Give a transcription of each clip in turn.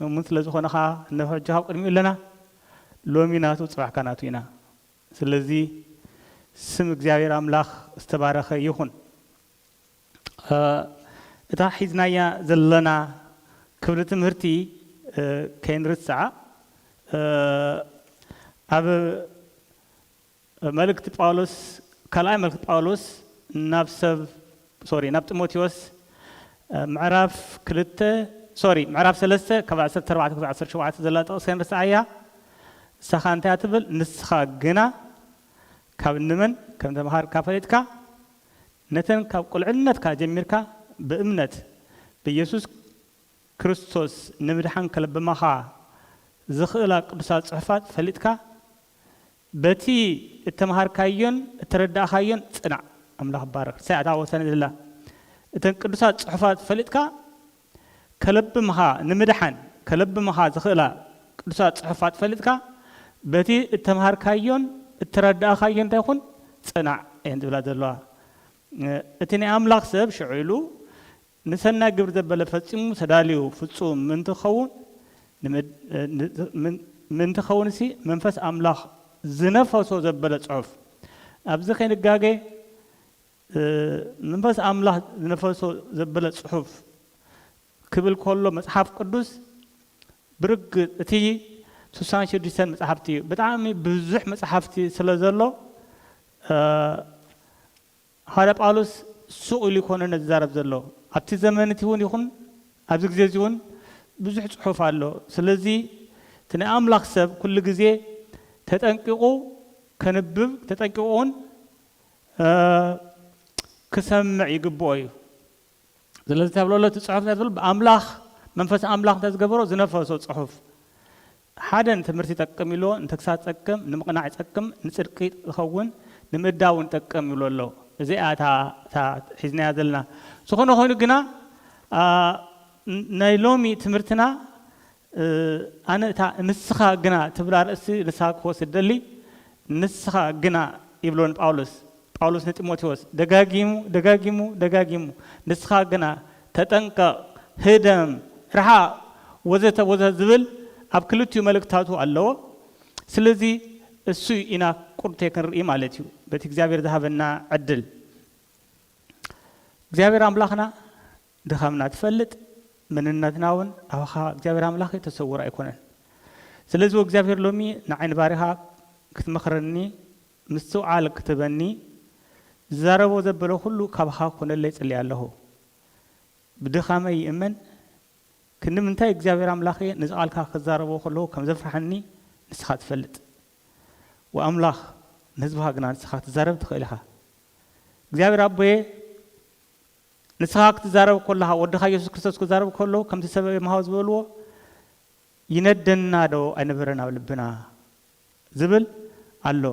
እሙን ስለ ዝኾነ ኸዓ እነሆ ሕጂ ካብ ቅድሚኡ ኣለና። ሎሚ ናቱ፣ ጽባሕካ ናቱ ኢና። ስለዚ ስም እግዚኣብሔር ኣምላኽ ዝተባረኸ ይኹን። እ፣ እታ ሒዝናያ ዘለና ክፍሊ ትምህርቲ፣ እ፣ ከይንርስዓ፣ እ፣ ኣብ መልእክቲ ጳውሎስ፣ ካልኣይ መልእክቲ ጳውሎስ ናብ ሰብ፣ ሶሪ፣ ናብ ጢሞቴዎስ፣ እ፣ ምዕራፍ ክልተ፣ ሶሪ፣ ምዕራፍ ሰለስተ ካብ ዓሰርተ ኣርባዕተ ክሳብ ዓሰርተ ሸውዓተ ዘላ ጥቕሲ ከይንርስዓያ፣ ንሳኻ እንታይ እያ ትብል? ንስኻ ግና ካብ ንመን ከም ተምሃርካ ፈሊጥካ፣ ነተን ካብ ቁልዕነትካ ጀሚርካ ብእምነት ብኢየሱስ ክርስቶስ ንምድሓን ከለብማኻ ዝኽእላ ቅዱሳት ጽሑፋት ፈሊጥካ፣ በቲ እተምሃርካዮን እተረዳእኻዮን ጽናዕ። ኣምላኽ ይባረኽ። ሳይ ኣታ ወሳኒ ዘላ፣ እተን ቅዱሳት ጽሑፋት ፈሊጥካ ከለብምኻ ንምድሓን ከለብምኻ ዝኽእላ ቅዱሳት ጽሑፋት ፈሊጥካ፣ በቲ እተምሃርካዮን እተረዳእኻዮን እንታይ ይኹን ጽናዕ እየን ዝብላ ዘለዋ። እቲ ናይ ኣምላኽ ሰብ ሽዑ ኢሉ ንሰናይ ግብሪ ዘበለ ፈጺሙ ተዳልዩ ፍጹም ምእንቲ ክኸውን፣ ንምድ-፣ እ፣ ን-፣ ምን-፣ ምእንቲ ክኸውን ሲ መንፈስ ኣምላኽ ዝነፈሶ ዘበለ ጽሑፍ። ኣብዚ ከይንጋገ፣ እ፣ መንፈስ ኣምላኽ ዝነፈሶ ዘበለ ጽሑፍ ክብል ከሎ መጽሓፍ ቅዱስ ብርግጽ እቲ ስሳን ሽዱሽተን መጽሓፍቲ እዩ። ብጣዕሚ ብዙሕ መጽሓፍቲ ስለ ዘሎ፣ እ፣ ሃዋርያ ጳውሎስ ሱቕ ኢሉ ይኮነን ዝዛረብ ዘሎ። ኣብቲ ዘመን እቲ እውን ይኹን ኣብዚ ግዜ እዚ እውን ብዙሕ ጽሑፍ ኣሎ። ስለዚ እቲ ናይ ኣምላኽ ሰብ ኩሉ ግዜ ተጠንቂቑ ከንብብ፣ ተጠንቂቑ እውን፣ እ፣ ክሰምዕ ይግብኦ እዩ። ስለዚ ተብሎ እቲ ጽሑፍ እንታይ ትብል? ብኣምላኽ፣ መንፈስ ኣምላኽ እንታይ ዝገበሮ? ዝነፈሶ ጽሑፍ። ሓደ ንትምህርቲ ይጠቅም ኢልዎ፣ ንተግሳጽ ይጠቅም፣ ንምቕናዕ ይጠቅም፣ ንጽድቂ ዝኸውን፣ ንምእዳው እውን ይጠቅም ይብሎ ኣሎ። እዚኣ እታ፣ እታ ሒዝናያ ዘለና። ዝኾነ ኮይኑ ግና፣ ኣ፣ ን-፣ ናይ ሎሚ ትምህርትና፣ እ፣ ኣነ እታ ንስኻ ግና ትብል ኣርእስቲ ንስኻ ክወስድ ደሊ፣ ንስኻ ግና ይብሎ ንጳውሎስ። ጳውሎስ ንጢሞቴዎስ ደጋጊሙ፣ ደጋጊሙ፣ ደጋጊሙ፣ "ንስኻ ግና ተጠንቀቕ፣ ህደም፣ ርሓቕ፣ ወዘተ፣ ወዘተ" ዝብል ኣብ ክልቲኡ መልእክታቱ ኣለዎ። ስለዚ እሱ ኢና ቁርቴ ክንርኢ ማለት እዩ፣ በቲ እግዚኣብሔር ዝሃበና ዕድል። እግዚኣብሔር ኣምላኽና ድኻምና ትፈልጥ፣ መንነትና እውን ኣባኻ እግዚኣብሔር ኣምላኽ ተሰውር ኣይኮነን። ስለዚ እግዚኣብሔር ሎሚ ንዓይ ንባሪኻ ክትመኽረኒ፣ ምስትውዓል ክትበኒ፣ ዝዛረቦ ዘበለ ኩሉ ካባኻ ክኾነለይ ጽልየ ኣለኹ። ብድኻመይ ይእመን፣ ክንዲ ምንታይ እግዚኣብሔር ኣምላኸ ነዚ ቃልካ ክዛረቦ ከለኹ ከም ዘፍርሓኒ ንስኻ ትፈልጥ። ወኣምላኽ ንህዝብኻ ግና ንስኻ ክትዛረብ ትኽእል ኢኻ። እግዚኣብሔር ኣቦየ፣ ንስኻ ክትዛረብ ከለኻ፣ ወድኻ የሱስ ክርስቶስ ክዛረብ ከሎ፣ ከምቲ ሰብ የምሃው ዝበልዎ፣ "ይነደና ዶ ኣይነበረን ኣብ ልብና?" ዝብል ኣሎ።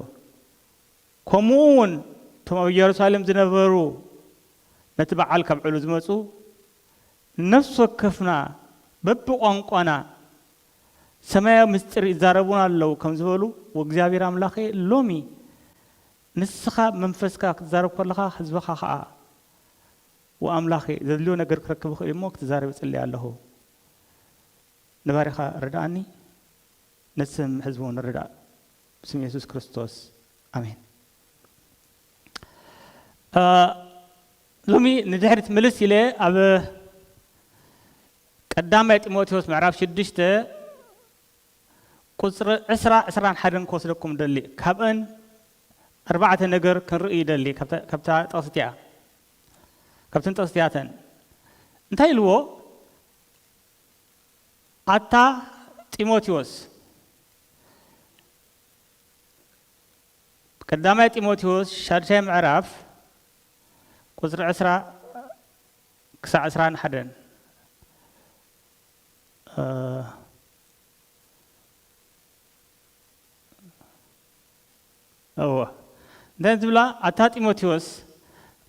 ከምኡ እውን እቶም ኣብ ኢየሩሳሌም ዝነበሩ ነቲ በዓል ከብዕሉ ዝመጹ፣ ነፍሲ ወከፍና በብቋንቋና ሰማያዊ ምስጢር ይዛረቡና ኣለዉ ከም ዝበሉ፣ "ወእግዚኣብሔር ኣምላኸ ሎሚ ንስኻ መንፈስካ ክትዛረብ ከለኻ፣ ህዝብኻ ኸኣ ወኣምላኸ ዘድልዮ ነገር ክረክብ ይኽእል እሞ ክትዛረብ እጽሊ ኣለኹ። ንባሪኻ ርድኣኒ፣ ነቲ ስም ህዝቢ እውን ርዳእ። ብስም የሱስ ክርስቶስ፣ ኣሜን።" እ፣ ሎሚ ንድሕሪት ምልስ ኢለ ኣብ ቀዳማይ ጢሞቴዎስ ምዕራፍ ሽዱሽተ ቁጽሪ ዕስራ፣ ዕስራን ሓደን ክወስደኩም ደሊ። ካብአን ኣርባዕተ ነገር ክንርኢ ይደሊ፣ ካብታ፣ ካብታ ጥቕሲ እቲኣ፣ ካብተን ጥቕሲ እቲኣተን። እንታይ ኢልዎ? ኣታ ጢሞቴዎስ፣ ቀዳማይ ጢሞቴዎስ ሻድሻይ ምዕራፍ ቁጽሪ ዕስራ ክሳዕ ዕስራን ሓደን። እ፣ እወ። እንታይ ዝብላ? ኣታ ጢሞቴዎስ፣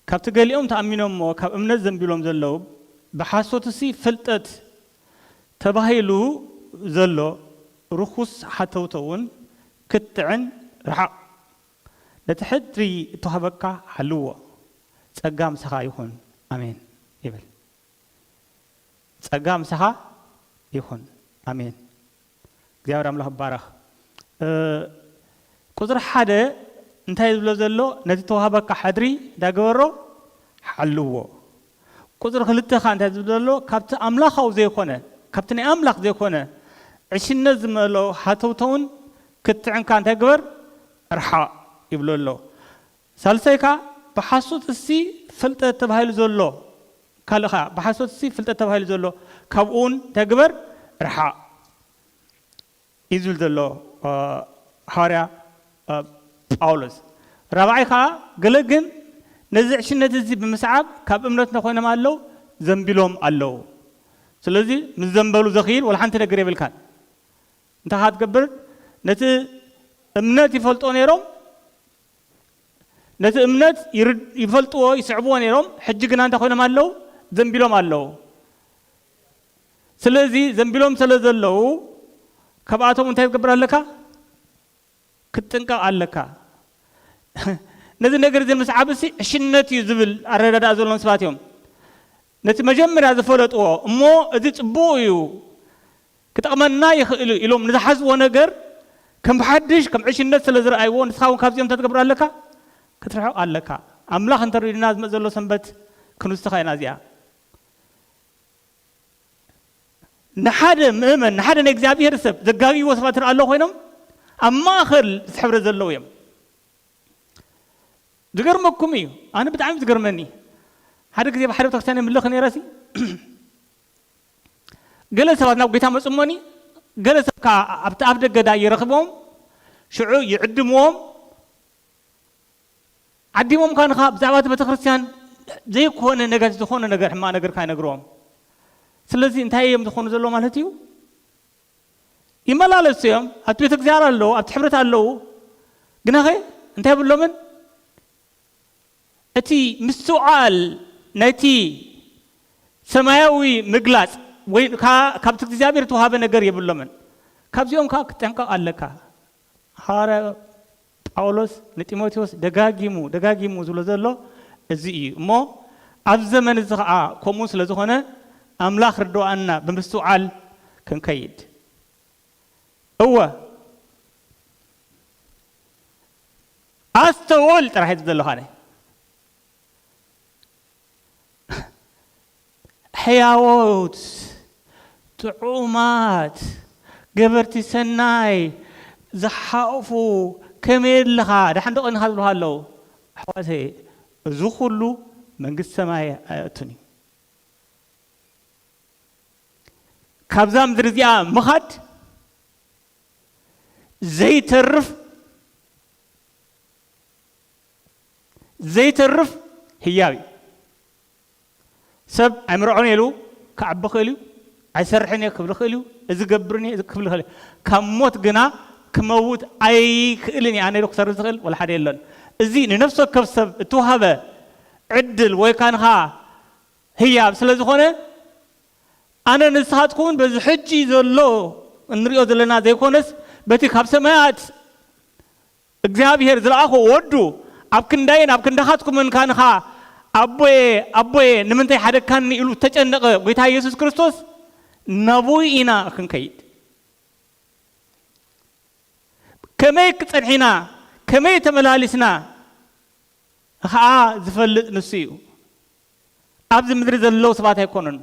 ካብቲ ገሊኦም ተኣሚኖም እሞ ካብ እምነት ዘንቢሎም ዘለዉ፣ ብሓሶትሲ ፍልጠት ተባሂሉ ዘሎ ርኹስ ሓተውተውን ክትዕን ርሓቕ። ነቲ ሕድሪ እተዋህበካ ሓልዎ። ጸጋ ምሳኻ ይኹን። ኣሜን ይብል። ጸጋ ምሳኻ ይኹን። ኣሜን። እግዚኣብሔር ኣምላኽ ይባረኽ። ቁፅሪ ሓደ እንታይ ዝብሎ ዘሎ? ነቲ ተዋህበካ ሓድሪ እንዳገበሮ ሓልዎ። ቁፅሪ ክልተ ኸዓ እንታይ ዝብሎ ዘሎ? ካብቲ ኣምላኻዊ ዘይኮነ፣ ካብቲ ናይ ኣምላኽ ዘይኮነ ዕሽነት ዝመልኦ ሃተውተውን ክትዕንካ እንታይ ግበር? ርሓቕ ይብሎ ኣሎ። ሳልሳይ ከዓ ብሓሶት እሲ ፍልጠት ተባሂሉ ዘሎ፣ ካልእ ከዓ ብሓሶት እሲ ፍልጠት ተባሂሉ ዘሎ ካብኡውን እንታይ ግበር? ርሓቕ እዩ ዝብል ዘሎ ሃዋርያ ጳውሎስ። ራብዓይ ከዓ ገለ ግን ነዚ ዕሽነት እዚ ብምስዓብ ካብ እምነትና ኮይኖም ኣለዉ፣ ዘንቢሎም ኣለዉ። ስለዚ ምስ ዘንበሉ ዘኽይል ወላ ሓንቲ ነገር የብልካን። እንታይ ክትገብር? ነቲ እምነት ይፈልጦ ነይሮም፣ ነቲ እምነት ይፈልጥዎ ይስዕብዎ ነይሮም። ሕጂ ግና እንታይ ኮይኖም ኣለዉ? ዘንቢሎም ኣለዉ። ስለዚ ዘንቢሎም ስለ ዘለዉ ካብኣቶም እንታይ ክትገብር ኣለካ? ክትጥንቀቕ ኣለካ። ነዚ ነገር እዚ ምስዓብ እሲ ዕሽነት እዩ ዝብል ኣረዳድኣ ዘለዎም ሰባት እዮም። ነቲ መጀመርያ ዝፈለጥዎ እሞ እዚ ጽቡቕ እዩ ክጠቕመና ይኽእል ኢሎም ንዝሓዝዎ ነገር ከም ሓድሽ ከም ዕሽነት ስለ ዝረኣይዎ ንስኻ እውን ካብዚኦም እንታይ ትገብር ኣለካ? ክትርሕቕ ኣለካ። ኣምላኽ እንተሪድና ዝመጽእ ዘሎ ሰንበት ክንውስኻ ኢና እዚኣ። ንሓደ ምእመን ንሓደ ናይ እግዚኣብሔር ሰብ ዘጋግይዎ ሰባት ትርኢ ኣለዉ ኮይኖም ኣብ ማእኸል ዝሕብረ ዘለዉ እዮም። ዝገርመኩም እዩ። ኣነ ብጣዕሚ ዝገርመኒ ሓደ ግዜ ብሓደ ቤተክርስትያን የምልኽ ነይረሲ ገለ ሰባት ናብ ጌታ መፁሞኒ ገለ ሰብ ከዓ ኣብቲ ኣፍ ደገ ዳ ይረኽቦም ሽዑ ይዕድምዎም ዓዲሞም ካንኻ ብዛዕባ እቲ ቤተክርስትያን ዘይኮነ ነገር ዝኾነ ነገር ሕማቕ ነገር ካይነግርዎም ስለዚ እንታይ እዮም ዝኾኑ ዘሎ ማለት እዩ ይመላለሱ እዮም ኣብቲ ቤተ እግዚኣብሔር ኣለዉ ኣብቲ ሕብረት ኣለዉ ግናኸ እንታይ የብሎምን እቲ ምስትውዓል ናይቲ ሰማያዊ ምግላፅ ወይ ካብቲ እግዚኣብሔር ተዋሃበ ነገር የብሎምን ካብዚኦም ከዓ ክጠንቀቕ ኣለካ ሃዋርያ ጳውሎስ ንጢሞቴዎስ ደጋጊሙ ደጋጊሙ ዝብሎ ዘሎ እዚ እዩ እሞ ኣብዚ ዘመን እዚ ከዓ ከምኡ ስለ ዝኾነ ኣምላኽ ርድዋኣና ብምስትውዓል ክንከይድ እወ ኣስተውዕል ጥራሕ እዩ ዘለኻነ ሕያዎት ጥዑማት ገበርቲ ሰናይ ዝሓቑፉ ከመይ ኣለኻ ደሓን ዶ ቀኒኻ ዝብልኻ ኣለዉ ኣሕዋተይ እዚ ኩሉ መንግስቲ ሰማይ ኣየእቱን እዩ ካብዛ ምድሪ እዚኣ ምኻድ ዘይተርፍ ዘይተርፍ ህያብ እዩ ሰብ ኣይምርዖን ኢሉ ክዓቢ ክእል እዩ ኣይሰርሕን እየ ክብል ክእል እዩ እዚ ገብርን እየ ክብል ክእል ካብ ሞት ግና ክመውት ኣይክእልን እየ ኣነ ኢሉ ክሰርዝ ዝኽእል ወላ ሓደ የለን እዚ ንነፍሲ ወከፍ ሰብ እተዋሃበ ዕድል ወይ ካንኻ ህያብ ስለ ዝኾነ ኣነ ንስኻትኩምን በዚ ሕጂ ዘሎ እንሪኦ ዘለና ዘይኮነስ በቲ ካብ ሰማያት እግዚኣብሔር ዝለኣኾ ወዱ ኣብ ክንዳይን ኣብ ክንዳኻትኩምን ካንኻ ኣቦየ ኣቦየ ንምንታይ ሓደግካኒ ኢሉ ተጨነቐ ጎይታ የሱስ ክርስቶስ ናብኡ ኢና ክንከይድ ከመይ ክጸንሒና ከመይ ተመላሊስና ኸዓ ዝፈልጥ ንሱ እዩ ኣብዚ ምድሪ ዘለዉ ሰባት ኣይኮኑን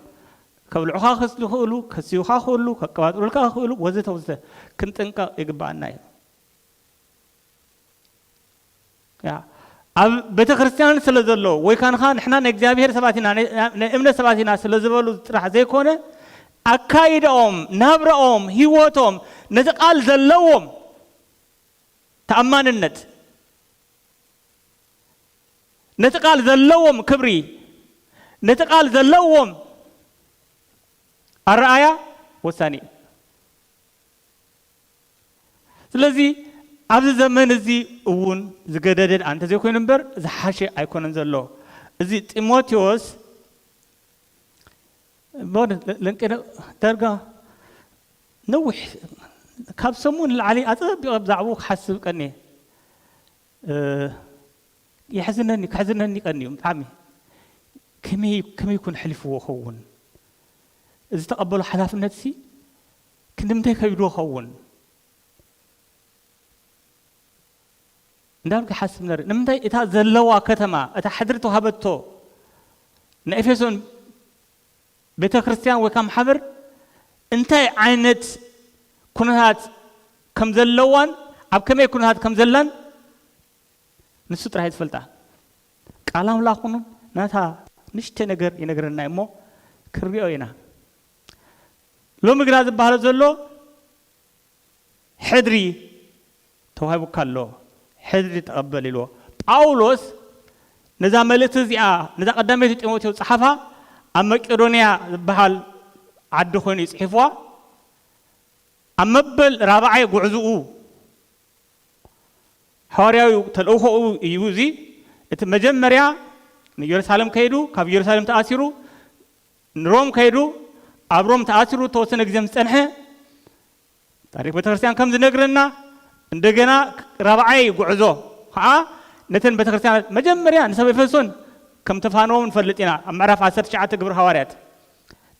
ከብልዑኻ ዝኽእሉ ከስዩኻ ክእሉ ከቀባጥሩልካ ክእሉ ወዘተ ወዘተ ክንጥንቀቕ ይግባኣና እዩ ኣብ ቤተ ክርስትያን ስለ ዘለዉ ወይ ካንኻ ንሕና ናይ እግዚኣብሔር ሰባት ኢና ናይ እምነት ሰባት ኢና ስለ ዝበሉ ጥራሕ ዘይኮነ ኣካይዳኦም ናብራኦም ህይወቶም ነቲ ቃል ዘለዎም ተኣማንነት ነቲ ቃል ዘለዎም ክብሪ ነቲ ቃል ዘለዎም ኣረኣያ ወሳኒ እዩ ስለዚ ኣብዚ ዘመን እዚ እውን ዝገደደ ደኣ እንተዘይኮይኑ እምበር ዝሓሸ ኣይኮነን ዘሎ እዚ ጢሞቴዎስ ለንቄ ዳርጋ ነዊሕ ካብ ሰሙን ንላዕሊ ኣጸቢቐ ብዛዕባኡ ክሓስብ ቀንየ የሕዝነኒ ከሕዝነኒ ቀንዩ ብጣዕሚ ከመይ ከመይ ኩን ሕሊፍዎ ኸውን እዚ ተቐበሎ ሓላፍነት ሲ ንምንታይ ከይዱ ኸውን? እንዳልኩ ሓስብ ነር ንምንታይ እታ ዘለዋ ከተማ እታ ሕድሪ ተዋህበቶ ንኤፌሶን ቤተ ክርስቲያን ወይ ከም ሓበር እንታይ ዓይነት ኩነታት ከም ዘለዋን ኣብ ከመይ ኩነታት ከም ዘላን ንሱ ጥራይ ዝፈልጣ። ቃል ኣምላኽ ኩኑ ናታ ንሽተ ነገር ይነግረና እሞ ክንሪኦ ኢና። ሎሚ ግና ዝበሃሎ ዘሎ ሕድሪ ተዋሂቡካ ኣሎ፣ ሕድሪ ተቐበል ኢልዎ። ጳውሎስ ነዛ መልእክቲ እዚኣ፣ ነዛ ቀዳመይቲ ጢሞቴዎስ ጸሓፋ፣ ኣብ መቄዶንያ ዝበሃል ዓዲ ኮይኑ እዩ ጽሒፍዋ። ኣብ መበል ራብዓይ ጉዕዝኡ ሓዋርያዊ ተልእኾኡ እዩ እዚ። እቲ መጀመርያ ንኢየሩሳሌም ከይዱ፣ ካብ ኢየሩሳሌም ተኣሲሩ ንሮም ከይዱ፣ ኣብ ሮም ተኣሲሩ ተወሰነ ግዜ ምስ ጸንሐ፣ ታሪክ ቤተክርስትያን ከም ዝነግረና፣ እንደገና ራብዓይ ጉዕዞ ከዓ ነተን ቤተክርስትያናት መጀመርያ ንሰብ ኤፌሶን ከም ተፋነዎም ንፈልጥ ኢና። ኣብ ምዕራፍ ዓሰርተ ትሽዓተ ግብሪ ሃዋርያት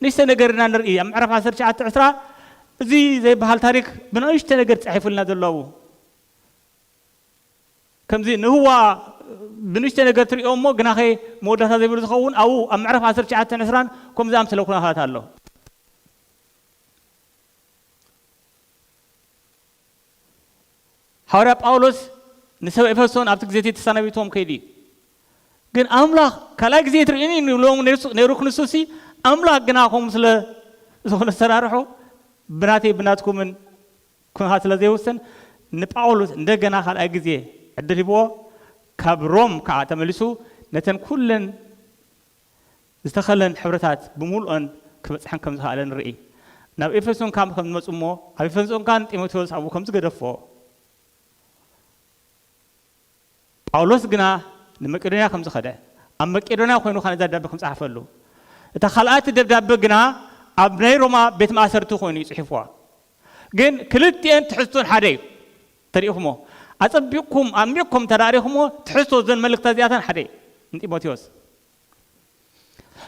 ንእሽተ ነገር ኢና ንርኢ። ኣብ ምዕራፍ ዓሰርተ ትሽዓተ ዕስራ እዚ ዘይበሃል ታሪክ ብንእሽተ ነገር ተጻሒፉልና ዘሎ ኣብኡ። ከምዚ ንህዋ ብንእሽተ ነገር ትሪኦ እሞ ግናኸ መወዳእታ ዘይብሉ ዝኸውን ኣብኡ ኣብ ምዕራፍ ዓሰርተ ትሽዓተን ዕስራን ከምዚ ኣምስለ ኩነታት ኣሎ። ሓዋርያ ጳውሎስ ንሰብ ኤፌሶን ኣብቲ ግዜ እቲ ተሰናቢቶም ከይዱ እዩ። ግን ኣምላኽ ካልኣይ ግዜ ትርእዩኒ ንብሎም ነይሩ፣ ነይሩ ክንሱሲ ኣምላኽ ግና ከምኡ ስለ ዝኾነ ሰራርሖ ብናተይ ብናትኩምን ኩነታት ስለ ዘይውስን ንጳውሎስ እንደገና ካልኣይ ግዜ ዕድል ሂብዎ። ካብ ሮም ከዓ ተመሊሱ ነተን ኩለን ዝተኸለን ሕብርታት ብምሉኦን ክበጽሐን ከም ዝኸኣለ ንርኢ። ናብ ኤፌሶን ካብ ከም ዝመጹ እሞ ኣብ ኤፌሶን ከዓ ንጢሞቴዎስ ኣብኡ ከም ዝገደፎ ጳውሎስ ግና ንመቄዶንያ ከም ዝኸደ ኣብ መቄዶንያ ኮይኑ ከዓ ነዛ ደብዳቤ ከም ጸሓፈሉ። እታ ካልኣይቲ ደብዳቤ ግና ኣብ ናይ ሮማ ቤት ማእሰርቲ ኮይኑ እዩ ጽሒፍዋ። ግን ክልቲኤን ትሕዝቶን ሓደ እዩ። ተሪእኹሞ ኣጸቢቕኩም ኣሚቕኩም ተዳሪኹሞ ትሕዝቶ ዘን መልእክታት እዚኣተን ሓደ እዩ ንጢሞቴዎስ።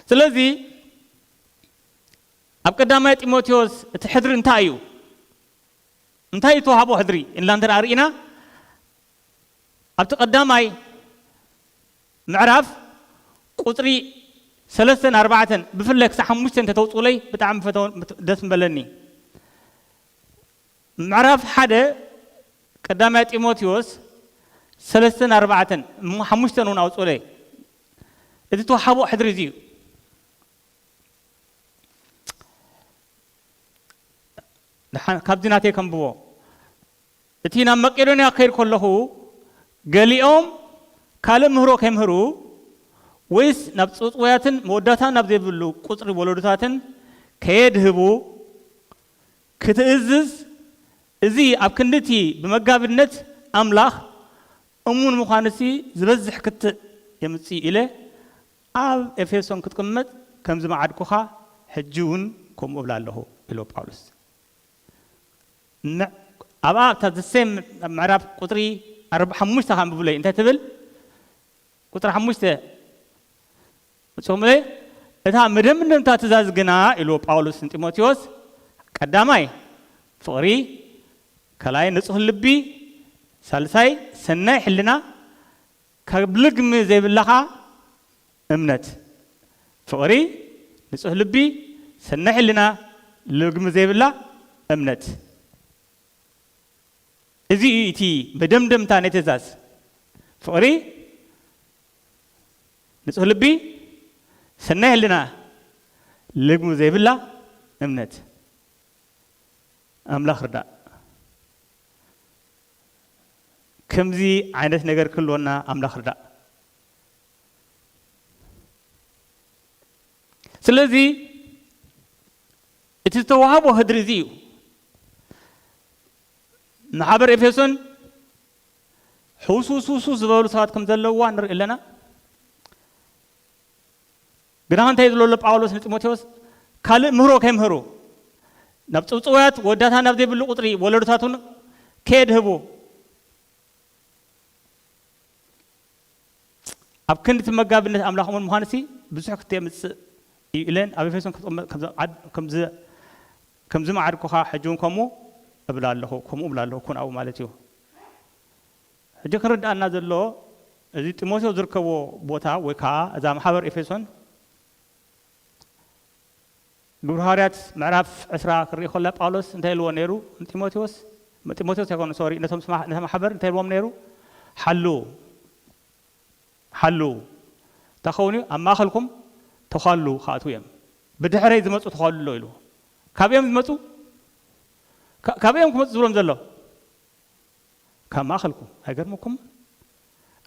ስለዚ ኣብ ቀዳማይ ጢሞቴዎስ እቲ ሕድሪ እንታይ እዩ? እንታይ እዩ ተዋህቦ ሕድሪ ኢልና እንተ ርኢና ኣብቲ ቀዳማይ ምዕራፍ ቁፅሪ ሰለስተን ኣርባዕተን ብፍላይ ክሳብ ሓሙሽተ እንተተውፅኡለይ ብጣዕሚ ፈተው ደስ ምበለኒ። ምዕራፍ ሓደ ቀዳማይ ጢሞቴዎስ ሰለስተን ኣርባዕተን እሞ ሓሙሽተን እውን ኣውፅኡለይ። እቲ ተዋሕቦ ሕድሪ እዚ እዩ። ደሓን ካብዚ ናተይ ከንብቦ። እቲ ናብ መቄዶንያ ክኸይድ ከለኹ ገሊኦም ካልእ ምህሮ ከይምህሩ ወይስ ናብ ጽውጽውያትን መወዳእታ ናብ ዘይብሉ ቁጽሪ ወለዶታትን ከየድህቡ ክትእዝዝ፣ እዚ ኣብ ክንድቲ ብመጋብነት ኣምላኽ እሙን ምዃንሲ ዝበዝሕ ክትዕ የምጽእ ኢለ ኣብ ኤፌሶን ክትቅመጥ ከም ዝመዓድኩኻ ሕጂ እውን ከምኡ እብል ኣለኹ ኢሉ ጳውሎስ። ኣብኣ ኣብታ ዘሴም ምዕራፍ ቁፅሪ ሓሙሽተ ከንብብለይ እንታይ ትብል? ቁፅሪ ሓሙሽተ ምፅኹምለይ። እታ መደምደምታ ትእዛዝ ግና ኢሉ ጳውሎስ ንጢሞቴዎስ፣ ቀዳማይ ፍቕሪ፣ ካልኣይ ንፁህ ልቢ፣ ሳልሳይ ሰናይ ሕልና፣ ካብ ልግሚ ዘይብላ ኸዓ እምነት። ፍቕሪ፣ ንፁህ ልቢ፣ ሰናይ ሕልና፣ ልግሚ ዘይብላ እምነት። እዚ እዩ እቲ መደምደምታ ናይ ትእዛዝ። ፍቕሪ፣ ንፁህ ልቢ፣ ሰናይ ሕልና፣ ልግሚ ዘይብላ እምነት። ኣምላኽ ርዳእ። ከምዚ ዓይነት ነገር ክህልወና ኣምላኽ ርዳእ። ስለዚ እቲ ዝተዋህቦ ህድሪ እዚ እዩ። ማሕበር ኤፌሶን ሕውስውስውስ ዝበሉ ሰባት ከም ዘለውዋ ንርኢ ኣለና። ግና እንታይ ዝብሎ ኣሎ ጳውሎስ ንጢሞቴዎስ? ካልእ ምህሮ ከይምህሩ ናብ ጽውጽውያት ወዳታ ናብ ዘይብሉ ቁጽሪ ወለዶታቱን ከየድህቡ ኣብ ክንዲ እቲ መጋብነት ኣምላኽ እሙን ምዃንሲ ብዙሕ ክተምጽእ እዩ ኢለን ኣብ ኤፌሶን ከም ዝቐመ-፣ ከም ዝቐዓድ-፣ ከም ዝ-፣ ከምዚ ማዕርኩኻ ሕጂ እውን ከምኡ እብላ ኣለኹ፣ ከምኡ እብላ ኣለኹ፣ ኩን ኣብኡ ማለት እዩ። ሕጂ ክንርድኣና ዘሎ፣ እዚ ጢሞቴዎስ ዝርከቦ ቦታ ወይ ከዓ እዛ ማሕበር ኤፌሶን፣ ግብሪ ሃዋርያት ምዕራፍ ዕስራ ክርኢ ከሎ ጳውሎስ እንታይ ኢልዎ ነይሩ ንጢሞቴዎስ? ጢሞቴዎስ ኣይኮነ፣ ሶሪ፣ ነቶም ስማ-፣ ነታ ማሕበር እንታይ ኢልዎም ነይሩ? ሓሉ፣ ሓሉ። እንታይ ኸውን እዩ? ኣብ ማእኸልኩም ተዃሉ ክኣትዉ እዮም። ብድሕረይ ዝመፁ ተዃሉ ኣሎ ኢሉ። ካብ እዮም ዝመፁ? ካ-፣ ካብ እዮም ክመፁ ዝብሎም ዘሎ? ካብ ማእኸልኩም። ኣይገርመኩም?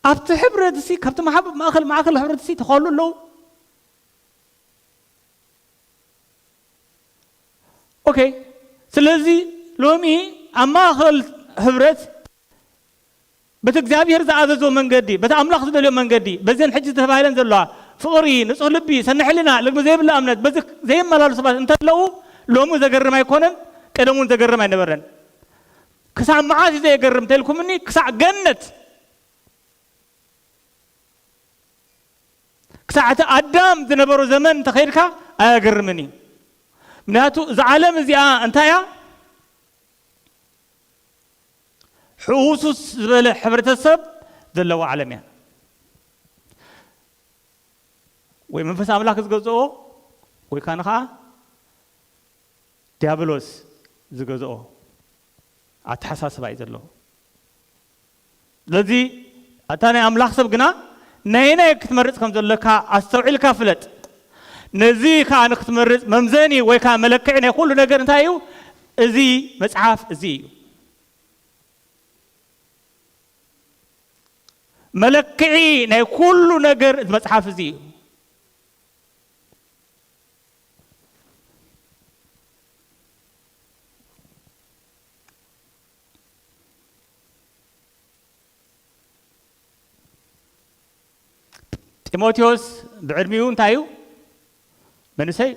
ኣብቲ ሕብረት ሲ፣ ካብቲ ማሕበ-፣ ማእኸል፣ ማእኸል ሕብረት ሲ ተዃሉ ኣለዉ። ኦኬ፣ ስለዚ ሎሚ ኣብ ማእኸል ህብረት በቲ እግዚኣብሔር ዝኣዘዞ መንገዲ፣ በቲ ኣምላኽ ዝደልዮ መንገዲ፣ በዘን ሕጂ ዝተባሂለን ዘለዋ ፍቕሪ፣ ንጹህ ልቢ፣ ሰኒ ሕልና፣ ልግሚ ዘይብላ እምነት፣ በዚ ዘይመላለሱ ሰባት እንተለዉ፣ ሎሚ ዘገርም ኣይኮነን፣ ቀደም እውን ዘገርም ኣይነበረን። ክሳብ መዓስ እዩ ዘየገርም እንተልኩምኒ፣ ክሳዕ ገነት፣ ክሳዕ እቲ ኣዳም ዝነበሮ ዘመን እንተኸይድካ ኣየገርምን እዩ። ምክንያቱ እዛ ዓለም እዚኣ እንታይ እያ? ሕውሱስ ዝበለ ሕብረተሰብ ዘለዋ ዓለም እያ። ወይ መንፈስ ኣምላኽ ዝገዝኦ ወይ ካን ኸዓ ዲያብሎስ ዝገዝኦ ኣተሓሳስባ እዩ ዘለዎ። ስለዚ ኣታ ናይ ኣምላኽ ሰብ ግና ናየናይ ክትመርጽ ከም ዘለካ ኣስተውዒልካ ፍለጥ። ነዚ ከኣ ንክትመርጽ መምዘኒ ወይ ከኣ መለክዒ ናይ ኩሉ ነገር እንታይ እዩ? እዚ መጽሓፍ እዚ እዩ። መለክዒ ናይ ኩሉ ነገር እዚ መጽሓፍ እዚ እዩ። ጢሞቴዎስ ብዕድሚኡ እንታይ እዩ? መንእሰይ።